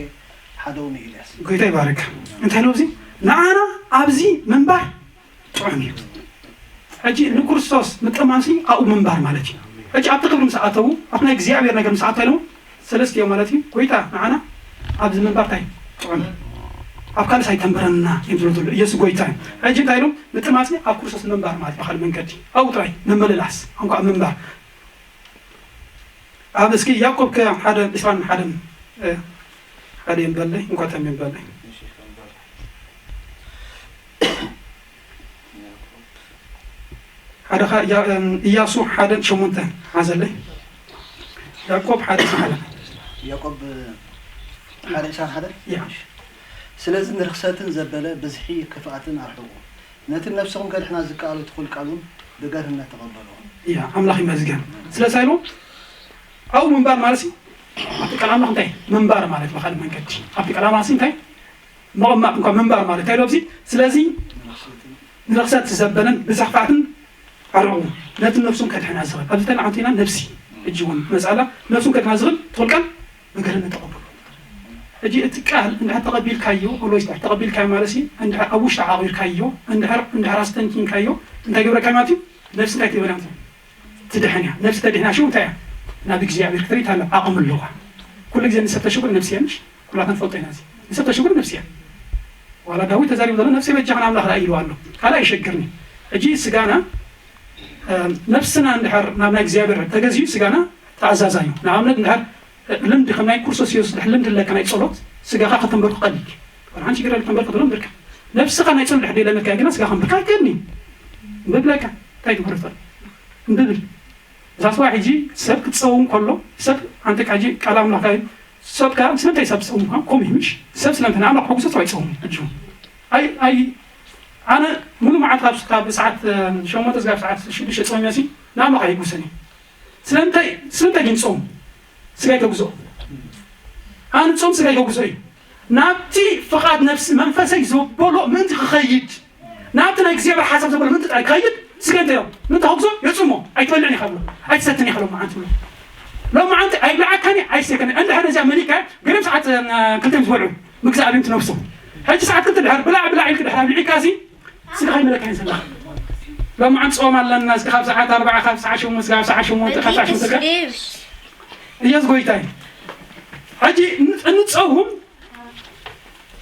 ሓደ ንኤልያስ። ጎይታ ይባርክ። እንታይ ኢሉ ኣብዚ? ንዓና ኣብዚ ምንባር ጥዑም እዩ። ሕጂ ንክርስቶስ ምጥማምሲ ኣብኡ ምንባር ማለት እዩ። ሕጂ ኣብቲ ክብሪ ምስ ኣተዉ፣ ኣብቲ ናይ እግዚኣብሔር ነገር ምስ ኣተዉ ኢሎም ሰለስቲኦም ማለት እዩ፣ ጎይታ ንዓና ኣብዚ ምንባር እንታይ ጥዑም እዩ። ኣብ ካልእስ ኣይተንብረና እዮም ዝብሉ ዘለዉ። ኢየሱስ ጎይታ እዩ። ሕጂ እንታይ ኢሎም? ምጥማምሲ ኣብ ክርስቶስ ምንባር ማለት ብኻልእ መንገዲ ኣብኡ ጥራይ ምምልላስ፣ እንኳዕ ምንባር። ኣብ እስኪ ያዕቆብ ከ ሓደ ዕስራን ሓደን፣ እ፣ ሓደ የንበለይ፣ እንኳዕ ተም የንበለይ። ሓደ ኸ፣ ያ-፣ እም፣ ኢያሱ ሓደ ሸሞንተ ሓዘለይ። ያዕቆብ ሓደ ዕስራን ሓደን። ያዕቆብ ሓደ ዕስራን ሓደን? ያ። ስለዚ ንርኽሰትን ዘበለ ብዝሒ ክፍኣትን ኣርሕቑ። ነቲ ነፍስኹም ከድሕና ዝከኣሎ ትኹል ቃል እውን ብገርህነት ተቐበልዎ። ያ፣ ኣምላኽ ይመስገን። ስለዚ ኢሉ ኣብኡ ምንባር ማለት ሲ፣ ኣብቲ ቃል ኣምላኽ እንታይ? ምንባር ማለት ብኻልእ መንገዲ። ኣብቲ ቃል ኣምላኽ ሲ እንታይ? ምቕማጥ እንኳ ምንባር ማለት እንታይ ኢሉ ኣብዚ? ስለዚ ንርኽሰት ዘበለን ብዝሒ ክፍኣትን ኣርሕቑ። ነቲ ነፍስኹም ከድሕና ዝኽእል። ኣብዚ እንታይ ንዓንቱ ኢና? ነፍሲ። ሕጂ እውን መጻላ ነፍስኹም ከድሕና ዝኽእል ትኹል ቃል ብገርህነት ተቐበሉ። ሕጂ እቲ ቃል እንድሕር ተቐቢልካዮ፣ ኦሎይስ እንድሕር ተቐቢልካዮ ማለት ሲ፣ እንድሕር ኣብ ውሽጢ ዓቒርካዮ፣ እንድሕር፣ እንድሕር ኣስተንቲንካዮ፣ እንታይ ገብረካ ማለት እዩ? ነፍሲ እንታይ ትብል ማለት እዩ? ትድሕን እያ። ነፍሲ ተድሕና ሽው እንታይ እያ? ናብ እግዚኣብሔር ክትርኢ ታላ ዓቕሚ ኣለዋ። ኩሉ ግዜ ንሰብ ተሽጉር ነፍሲ እያ፣ ምሽ? ኩላትና ንፈልጦ ኢና እዚ። ንሰብ ተሽጉር ነፍሲ እያ። ዋላ ዳዊት ተዛሪቡ ዘሎ ነፍሲ በጃኻ ንኣምላኽ ርኣይ ኢሉ ኣሎ። ካልእ ኣይሸግርኒ። ሕጂ ስጋና፣ እ፣ ነፍስና እንድሕር ናብ ናይ እግዚኣብሔር ተገዝዩ ስጋና ተኣዛዛዩ። ንኣብነት እንድሕር ልምዲ ከም ናይ ክርስቶስ ኢየሱስ ድሕር ልምዲ ኣለካ ናይ ጸሎት፣ ስጋኻ ከተንበርኩ ቀሊል እዩ። ወላ ሓንቲ ሽግር የለን፣ ከተንበርኩ ትሎ እምብርካ። ነብስኻ ናይ ጸሎት ድሕር ደለመካ ግና ስጋኻ እምብርካ ኣይከድን እዩ። እምብብለካ፣ እንታይ ትምህር ትኽእል? እምብብል። እዛ ስዋ ሕጂ ሰብ ክትጸውም ከሎ፣ ሰብ ኣንተ ካጂ ቃል ኣምላኽ እዩ። ሰብ ከኣ ስለምንታይ ሰብ ዝጸውም ከኣ ከምኡ እዩ፣ ምሽ? ሰብ ስለምንታይ ንኣምላኽ ከሐጉሶ ሰብ ኣይጸውምን እዩ። ሕጂ እውን። ኣይ፣ ኣይ፣ ኣነ ሙሉ መዓልቲ ካብ፣ ካብ ሰዓት፣ እ፣ ሸሞንተ ስጋብ ሰዓት ሽዱሽተ ጸውም እሲ ንኣምላኽ ኣይሕጉሰን እዩ። ስለምንታይ፣ ስለምንታይ ግን ጾም ስጋይ ከግዝኦ? ኣነ ጾም ስጋይ ከግዝኦ እዩ። ናብቲ ፍቓድ ነፍሲ መንፈሰይ ዘበሎ ምእንቲ ክኸይድ፣ ናብቲ ናይ እግዚኣብሔር ሓሳብ ዘበሎ ምእንቲ ጥራይ ክኸይድ፣ ስጋይ እንታይ እዮ? ምእንቲ ከግዝኦ የጽሞ፣ ኣይትበልዕን ኢኻ ብሎ፣ ኣይትሰትን ኢኻ ሎመዓንቲ ብሎ። ሎመዓንቲ ኣይብልዓካን እየ፣ ኣይስተይካን እየ። እንድሕር ነዚኣ መሊካ፣ ገለም ሰዓት፣ እ፣ ክልተ ምስ በልዑ፣ ምግዛእ ኣብዮም ትነብሶ። ሕጂ ሰዓት ክልተ ድሕር ብላዕ፣ ብላዕ ኢልክ ድሕር ኣብሊዕካ ሲ፣ ስጋኻ ይመለካ እየን ዘለኻ። ሎመዓንቲ ጾም ኣለና፣ እስከ ካብ ሰዓት ኣርባዓ፣ ካብ ሰዓት ሸሞንተ፣ ካብ ሰዓት ሸሞንተ፣ ካብ ሰዓት ሸሞንተ፣ ኢየሱስ ጎይታ እዩ። ሕጂ ን-፣ እንጸውም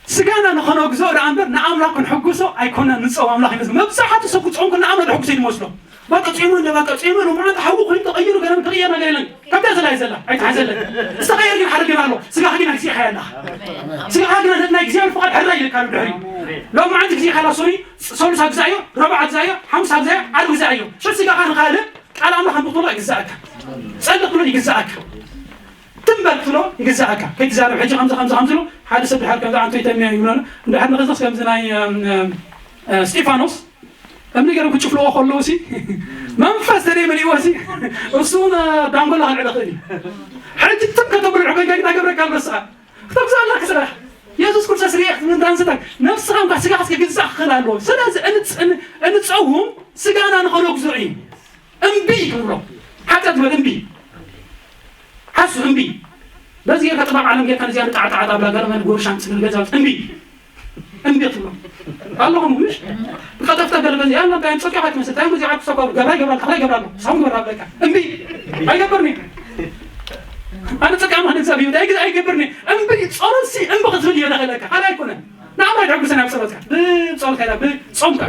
ስጋና ንኸነግዝኦ ደኣ እምበር ንኣምላኽ ክንሕጉሶ ኣይኮነን ንጸውም። ኣምላኽ ይመስገን። መብዛሕትኡ ሰብ ክጸውም ከሎ ንኣምላኽ ዘሕጉሶ እዩ ዝመስሎ። በቃ ጾመ እንደ በቃ ጾመ ነው ማለት ሓዊ ኮይኑ ተቐይሩ ገና ተቐየረ ነገር የለን። ከምታ ዘላ እዩ ዘላ፣ ኣይተሓዘለን። ዝተቐየር ግን ሓደ ግን ኣሎ። ስጋኻ ግን ኣይስኢኻ ኣለኻ። ስጋኻ ግን ነቲ ናይ እግዚኣብሔር ፍቓድ ሕራይ ኢልካ ኣሎ ድሕሪኡ። ሎመዓንቲ ግዜ ካላ ሶሪ፣ ሰሉስ ኣግዛእዮ፣ ረቡዕ ኣግዛእዮ፣ ሓሙስ ኣግዛእዮ፣ ዓርቢ ግዛእዮ። ሽዑ ስጋኻ ንኻልእ ቃል ኣምላኽ ኣንብብ ትብሎ ይግዛእካ። ጸልእ ትብሎ ይግዛእካ። ትም በል ክትብሎ ይግዛእካ። ከይትዛረብ ሕጂ ከምዚ፣ ከምዚ፣ ከምዚ ኢሉ ሓደ ሰብ ድሓር ከምዚ ኣንቶ ይተምያ ይብለና። እንድሕር ንኽስስ ከምዚ ናይ፣ እም፣ እም፣ እ፣ እስጢፋኖስ እምኒ ገይሮም ክጭፍልዎ ከለዉ ሲ መንፈስ ተደይ መሊእዎ ሲ እሱ እውን ዳንጎላ ከልዕል ይኽእል እዩ። ሕጂ ትም ከተብሎ ዕበይ እንታይ ገብረካ ኣሎ ንስኻ? ክተግዛእ ኣለካ ስራሕ። የሱስ ክርስቶስ ርኤ ክትብል እንተ ኣንስታይ ነፍስኻ እንኳ ስጋኻ እስከ ክግዛእ ክኽእል ኣለዎ። ስለዚ እንጽ-፣ እን-፣ እንጸውም ስጋና ንኸነግዝኦ እዩ። እምቢ ትብሎ። ሓጢኣት ትበል እምቢ። ሓሱ እምቢ። በዚ ጌርካ ጥበብ ዓለም ጌርካ ነዚኣ ንጣዕጣዕጣ ብላ ገለ መን ጎርሻን ጽግል ገዛ እምቢ። እምቢ ትብሎ። ኣለኹም ምሽ? ብቀጠፍታ ገለ በዚ ያላ እንታይ ጸቂኻ ትመስል? እንታይ በዚ ዓርኩ ሰኳሩ ገብራ ይገብራ፣ ተኽላይ ይገብራ ኣሎ። ሳሙ ገብራ ኣለካ። እምቢ። ኣይገብርኒ። ኣነ ጸቃም ኣነ እግዚኣብሔር ይሁዳ ኣይግ- ኣይገብርኒ። እምቢ ጸሎትሲ እምቢ ክትብል እየ ደኸለካ። ካልእ ኣይኮነን። ንኣምላኽ ድሕጉሰን ኣብ ጸሎትካ። ብጸሎትካ ኢላ ብጾምካ።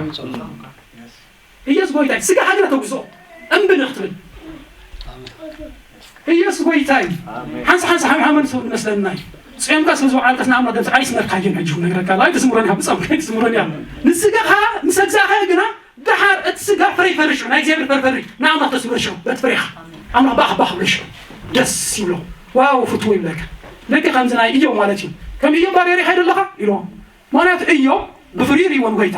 ኢየሱስ ጎይታ እዩ። ስጋ ሃገር ተጉዞ እምቢ ንክትብል ኢየሱስ ጎይታ እዩ። ሓንሳ ሓንሳ ሓም ሓመን ሰው ንመስለና እዩ። ጽዮምካ ስለ ዝወዓልካስ ንኣምላኽ ደምሲ ኣይስመርካዮን ሕጂ ነግረካ። ኣይትስምሮን እያ ብጾምካ ኣይትስምሮን እያ። ንስጋኻ ምስ ኣግዛእኻ ግና ደሓር እቲ ስጋ ፍረ ይፈሪ ሽዑ፣ ናይ እግዚኣብሔር ፍረ ፈሪ፣ ንኣምላኽ ተስምሮ ሽዑ፣ በቲ ፍሬኻ ኣምላኽ ባኽ ባኽ ብሎ ሽዑ ደስ ይብሎ። ዋው ፍትዎ ይብለካ። ልክ ከምዚ ናይ እዮብ ማለት እዩ። ከም እዮብ ባርያ ሪኻ ዶ ኣለኻ ኢልዎ። ምኽንያቱ እዮብ ብፍርዩ ርእይዎ ንጎይታ።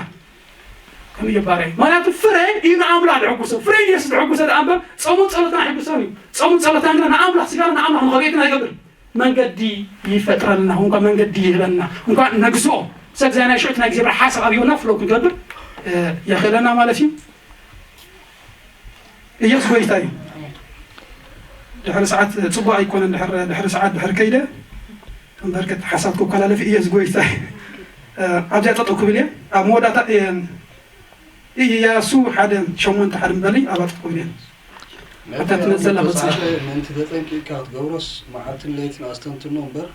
ከም እዮብ ባርያ እዩ። ምኽንያቱ ፍረ እዩ ንኣምላኽ ድሕጉሶ። ፍረ እዩ ንየሱስ ድሕጉሶ ደኣ እምበር ጾሙን ጸሎትና ኣይሕጉሶን እዩ። ጾሙን ጸሎትና ግና ንኣምላኽ ስጋና ንኣምላኽ ንኸብየትና ይገብር። መንገዲ ይፈጥረልና፣ እንኳ መንገዲ ይህበና፣ እንኳ ነግዝኦ ሰብ ዛይ ናይ ሽዑት ናይ እግዚኣብሔር ሓሳብ ኣብዮና ፍሎ ክንገብር የኽእለና ማለት እዩ። ኢየሱስ ጎይታ እዩ። ድሕሪ ሰዓት ጽቡቕ ኣይኮነን። ድሕሪ ድሕሪ ሰዓት ድሕሪ ከይደ እምበርከት ሓሳብ ክከላለፍ ኢየሱስ ጎይታ እዩ። ኣብዚኣ ጠጠው ክብል እየ። ኣብ መወዳእታ እያሱ ሓደ ሸሞንተ ሓደ ምበለይ ኣብኣ ጠጠው እየ። ኣታ ትመጽእ ዘላ መጽሓፍ። ምእንቲ ተጠንቂቕካ ክትገብሮስ መዓልትን ለይትን ኣስተንትኖ እምበር፣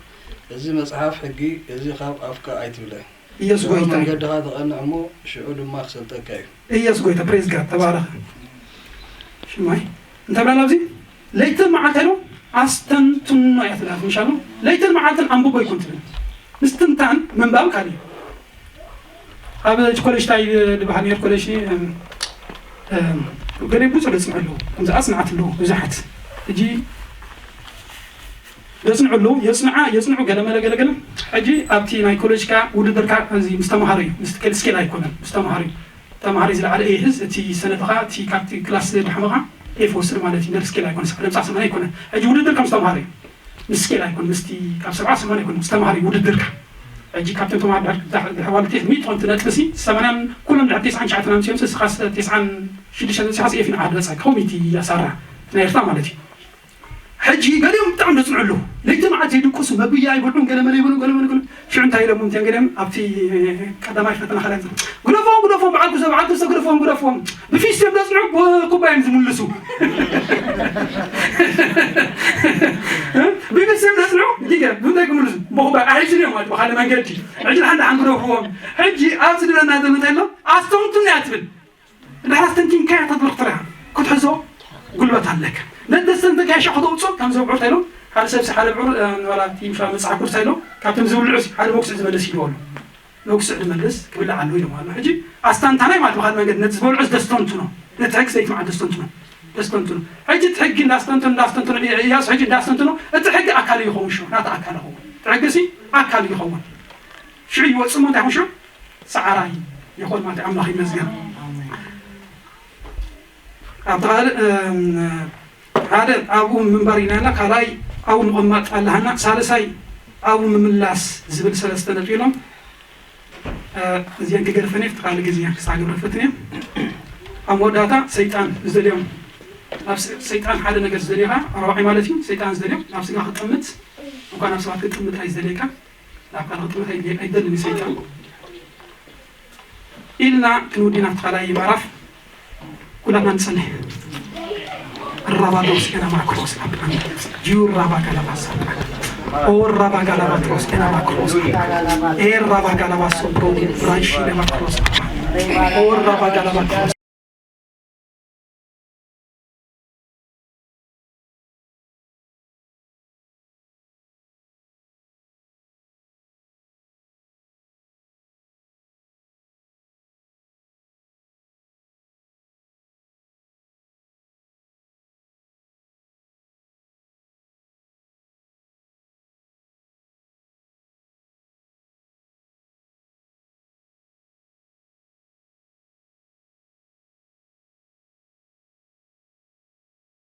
እዚ መጽሓፍ ሕጊ፣ እዚ ኻብ ኣፍካ ኣይትብለ። ኢየሱስ ሽዑ ጎይታ እዩ። መንገድኻ ተቐንዕ እሞ፣ ሽዑ ድማ ክሰልጠካ እዩ። ኢየሱስ ጎይታ፣ praise God፣ ተባረኽ። ሽማይ፣ እንታይ ብላና ኣብዚ? ለይትን መዓልትን ኢሉ ኣስተንትኖ እያ ትብላ፣ ምሻሉ? ለይትን መዓልትን ኣንብቦ ይኩን ትብል። ምስትንታን ምንባብ ካልእ እዩ። ኣብ ኮሌጅ ታይ ዝበሃል ነይሩ? ኮሌጅ፣ እም፣ እም፣ ገለ ብዙሕ ዘጽንዑ ኣለዉ። ከምዚ ኣጽንዓት ኣለዉ ብዙሓት። ሕጂ ዘጽንዑ ኣለዉ፣ የጽንዓ፣ የጽንዑ፣ ገለ መለ፣ ገለ፣ ገለ። ሕጂ ኣብቲ ናይ ኮሌጅካ ውድድርካ እዚ ምስ ተምሃሮ እዩ፣ ምስ ስኬል፣ ስኬል ኣይኮነን፣ ምስ ተምሃሮ እዩ። ተምሃሮ እዩ ዝለዓለ ኤ ይሕዝ፣ እቲ ሰነድኻ፣ እቲ ካብቲ ክላስ ዘድሓመኻ ኤፍ ወስድ ማለት እዩ። ነቲ ስኬል ኣይኮነን፣ ሰዓት ለምጻ ሰማንያ ኣይኮነን። ሕጂ ውድድር ከም ዝተምሃሮ እዩ። ምስ ስኬል ኣይኮን፣ ምስቲ ካብ ሰብዓ ሰማንያ ኣይኮን፣ ምስ ተምሃሮ እዩ ውድድርካ። ሕጂ ካብቶም ተምሃሮ ድሕር-፣ ድሕ-፣ ድሕር ባሉ ቴስ ሚእቲ ኮንቲ ነጥቢ ሲ፣ ሰማንያን ኩሎም ድሕር ተስዓን ትሽዓተን ኣምሲኦም፣ ንስኻስ ተስዓን ሽዱሽተን በጺሕካስ ኤፍ ንዓድ በጻ፣ ከምኡ እቲ ኣሳራ ናይ ኤርትራ ማለት እዩ። ሕጂ ገሊኦም ብጣዕሚ ዘጽንዑ ኣለዉ። ለይቲ መዓልቲ ይድቅሱ፣ መብያ ኣይበልዑን፣ ገለ መለ ይበሉ፣ ገለ መለ ይበሉ። ሽዑ እንታይ ኢሎም እዮም ገሊኦም ኣብቲ ቀዳማይ ፈተና ካልኣይ፣ ግደፎም፣ ግደፎም፣ በዓል ክልተ፣ በዓል ክልተ፣ ግደፎም፣ ግደፎም። ብፊስቶም ዘጽንዑ፣ ብኩባያ እዮም ዝምልሱ። ብፊስቶም ዘጽንዑ፣ ዲገ፣ ብምንታይ ክምልሱ? ብኩባያ ኣሒዙ እዮም ማለት ብኻልእ መንገዲ። ሕጂ ደሓን ደሓን ግደፍዎም። ሕጂ ኣብዚ ዝብለና ዘሎ እንታይ ኣሎ? ኣስተንትኑ እያ ትብል። እንድሕር ኣስተንቲንካዮ ተትብርትራ ክትሕዞ ጉልበት ኣለካ። ነቲ ዘስተንተንካዮ ሻዕ ከተውፅኦ፣ ከምዚ ብዑር እንታይ ኢሎም፣ ሓደ ሰብሲ ሓደ ብዑር፣ እ፣ ዋላ እቲ ምሻ መፅሓፍ ቅዱስ እንታይ ኢሎም፣ ካብቶም ዝብልዑ ሲ ሓደ መኩስዕ ዝመልስ ኢልዎ ኣሎ። መኩስዕ ዝመልስ ክብላዕ ኣለዎ ኢሎም ኣሎ። ሕጂ ኣስታንታናይ ማለት ብኻልእ መንገዲ ነቲ ዝበልዑ ደስተንትኖ፣ ነቲ ሕጊ ሰይቲ ማለት ደስተንትኖ፣ ደስተንትኖ። ሕጂ እቲ ሕጊ እንዳስተንትኖ፣ እንዳስተንትኖ፣ እ-፣ እያሱ ሕጂ እንዳስተንትኖ፣ እቲ ሕጊ ኣካል ይኸውን ሽዑ፣ ናቲ ኣካል ይኸውን። እቲ ሕጊ ሲ ኣካል ይኸውን። ሽዑ ይወፅእ እሞ እንታይ ይኸውን ሽዑ? ሰዓራይ ይኾን ማለት ኣምላኽ ይመስገን። ኣብቲ ካልእ፣ እም፣ ሓደ ኣብኡ ምንባር ኢልና፣ ካልኣይ ኣብኡ ምቕማጥ ኣለሃና፣ ሳልሳይ ኣብኡ ምምላስ ዝብል ሰለስተ ነጥቢ ኢሎም። እ፣ እዚአን ክገድፈን እየ፣ ካልእ ግዜ ክሳዕ ግብረ ፈትን እየ። ኣብ መወዳእታ ሰይጣን ዝደልዮም፣ ኣብ ሰ-፣ ሰይጣን ሓደ ነገር ዝደልዮኻ፣ ኣርባዕይ ማለት እዩ፣ ሰይጣን ዝደልዮም ናብ ስጋ ክጥምት፣ እንኳን ናብ ሰባት ክጥምት ኣይዝደልየካ። ናብ ካልእ ክጥምት ኣይደ-፣ ኣይደልን እዩ ሰይጣን። ኢልና ክንውዲ ናብቲ ካልኣይ ምዕራፍ ኩላትና ንጸሊ። ራባዶስ ኤና ማክሮስ ጂዩ ራባ ጋላባሳ ኦ ራባ ጋላባትሮስ ኤና ማክሮስ ኤ ራባ ጋላባሶ ፕሮዲ ብራንሺ ኤና ማክሮስ ኦ ራባ ጋላባትሮስ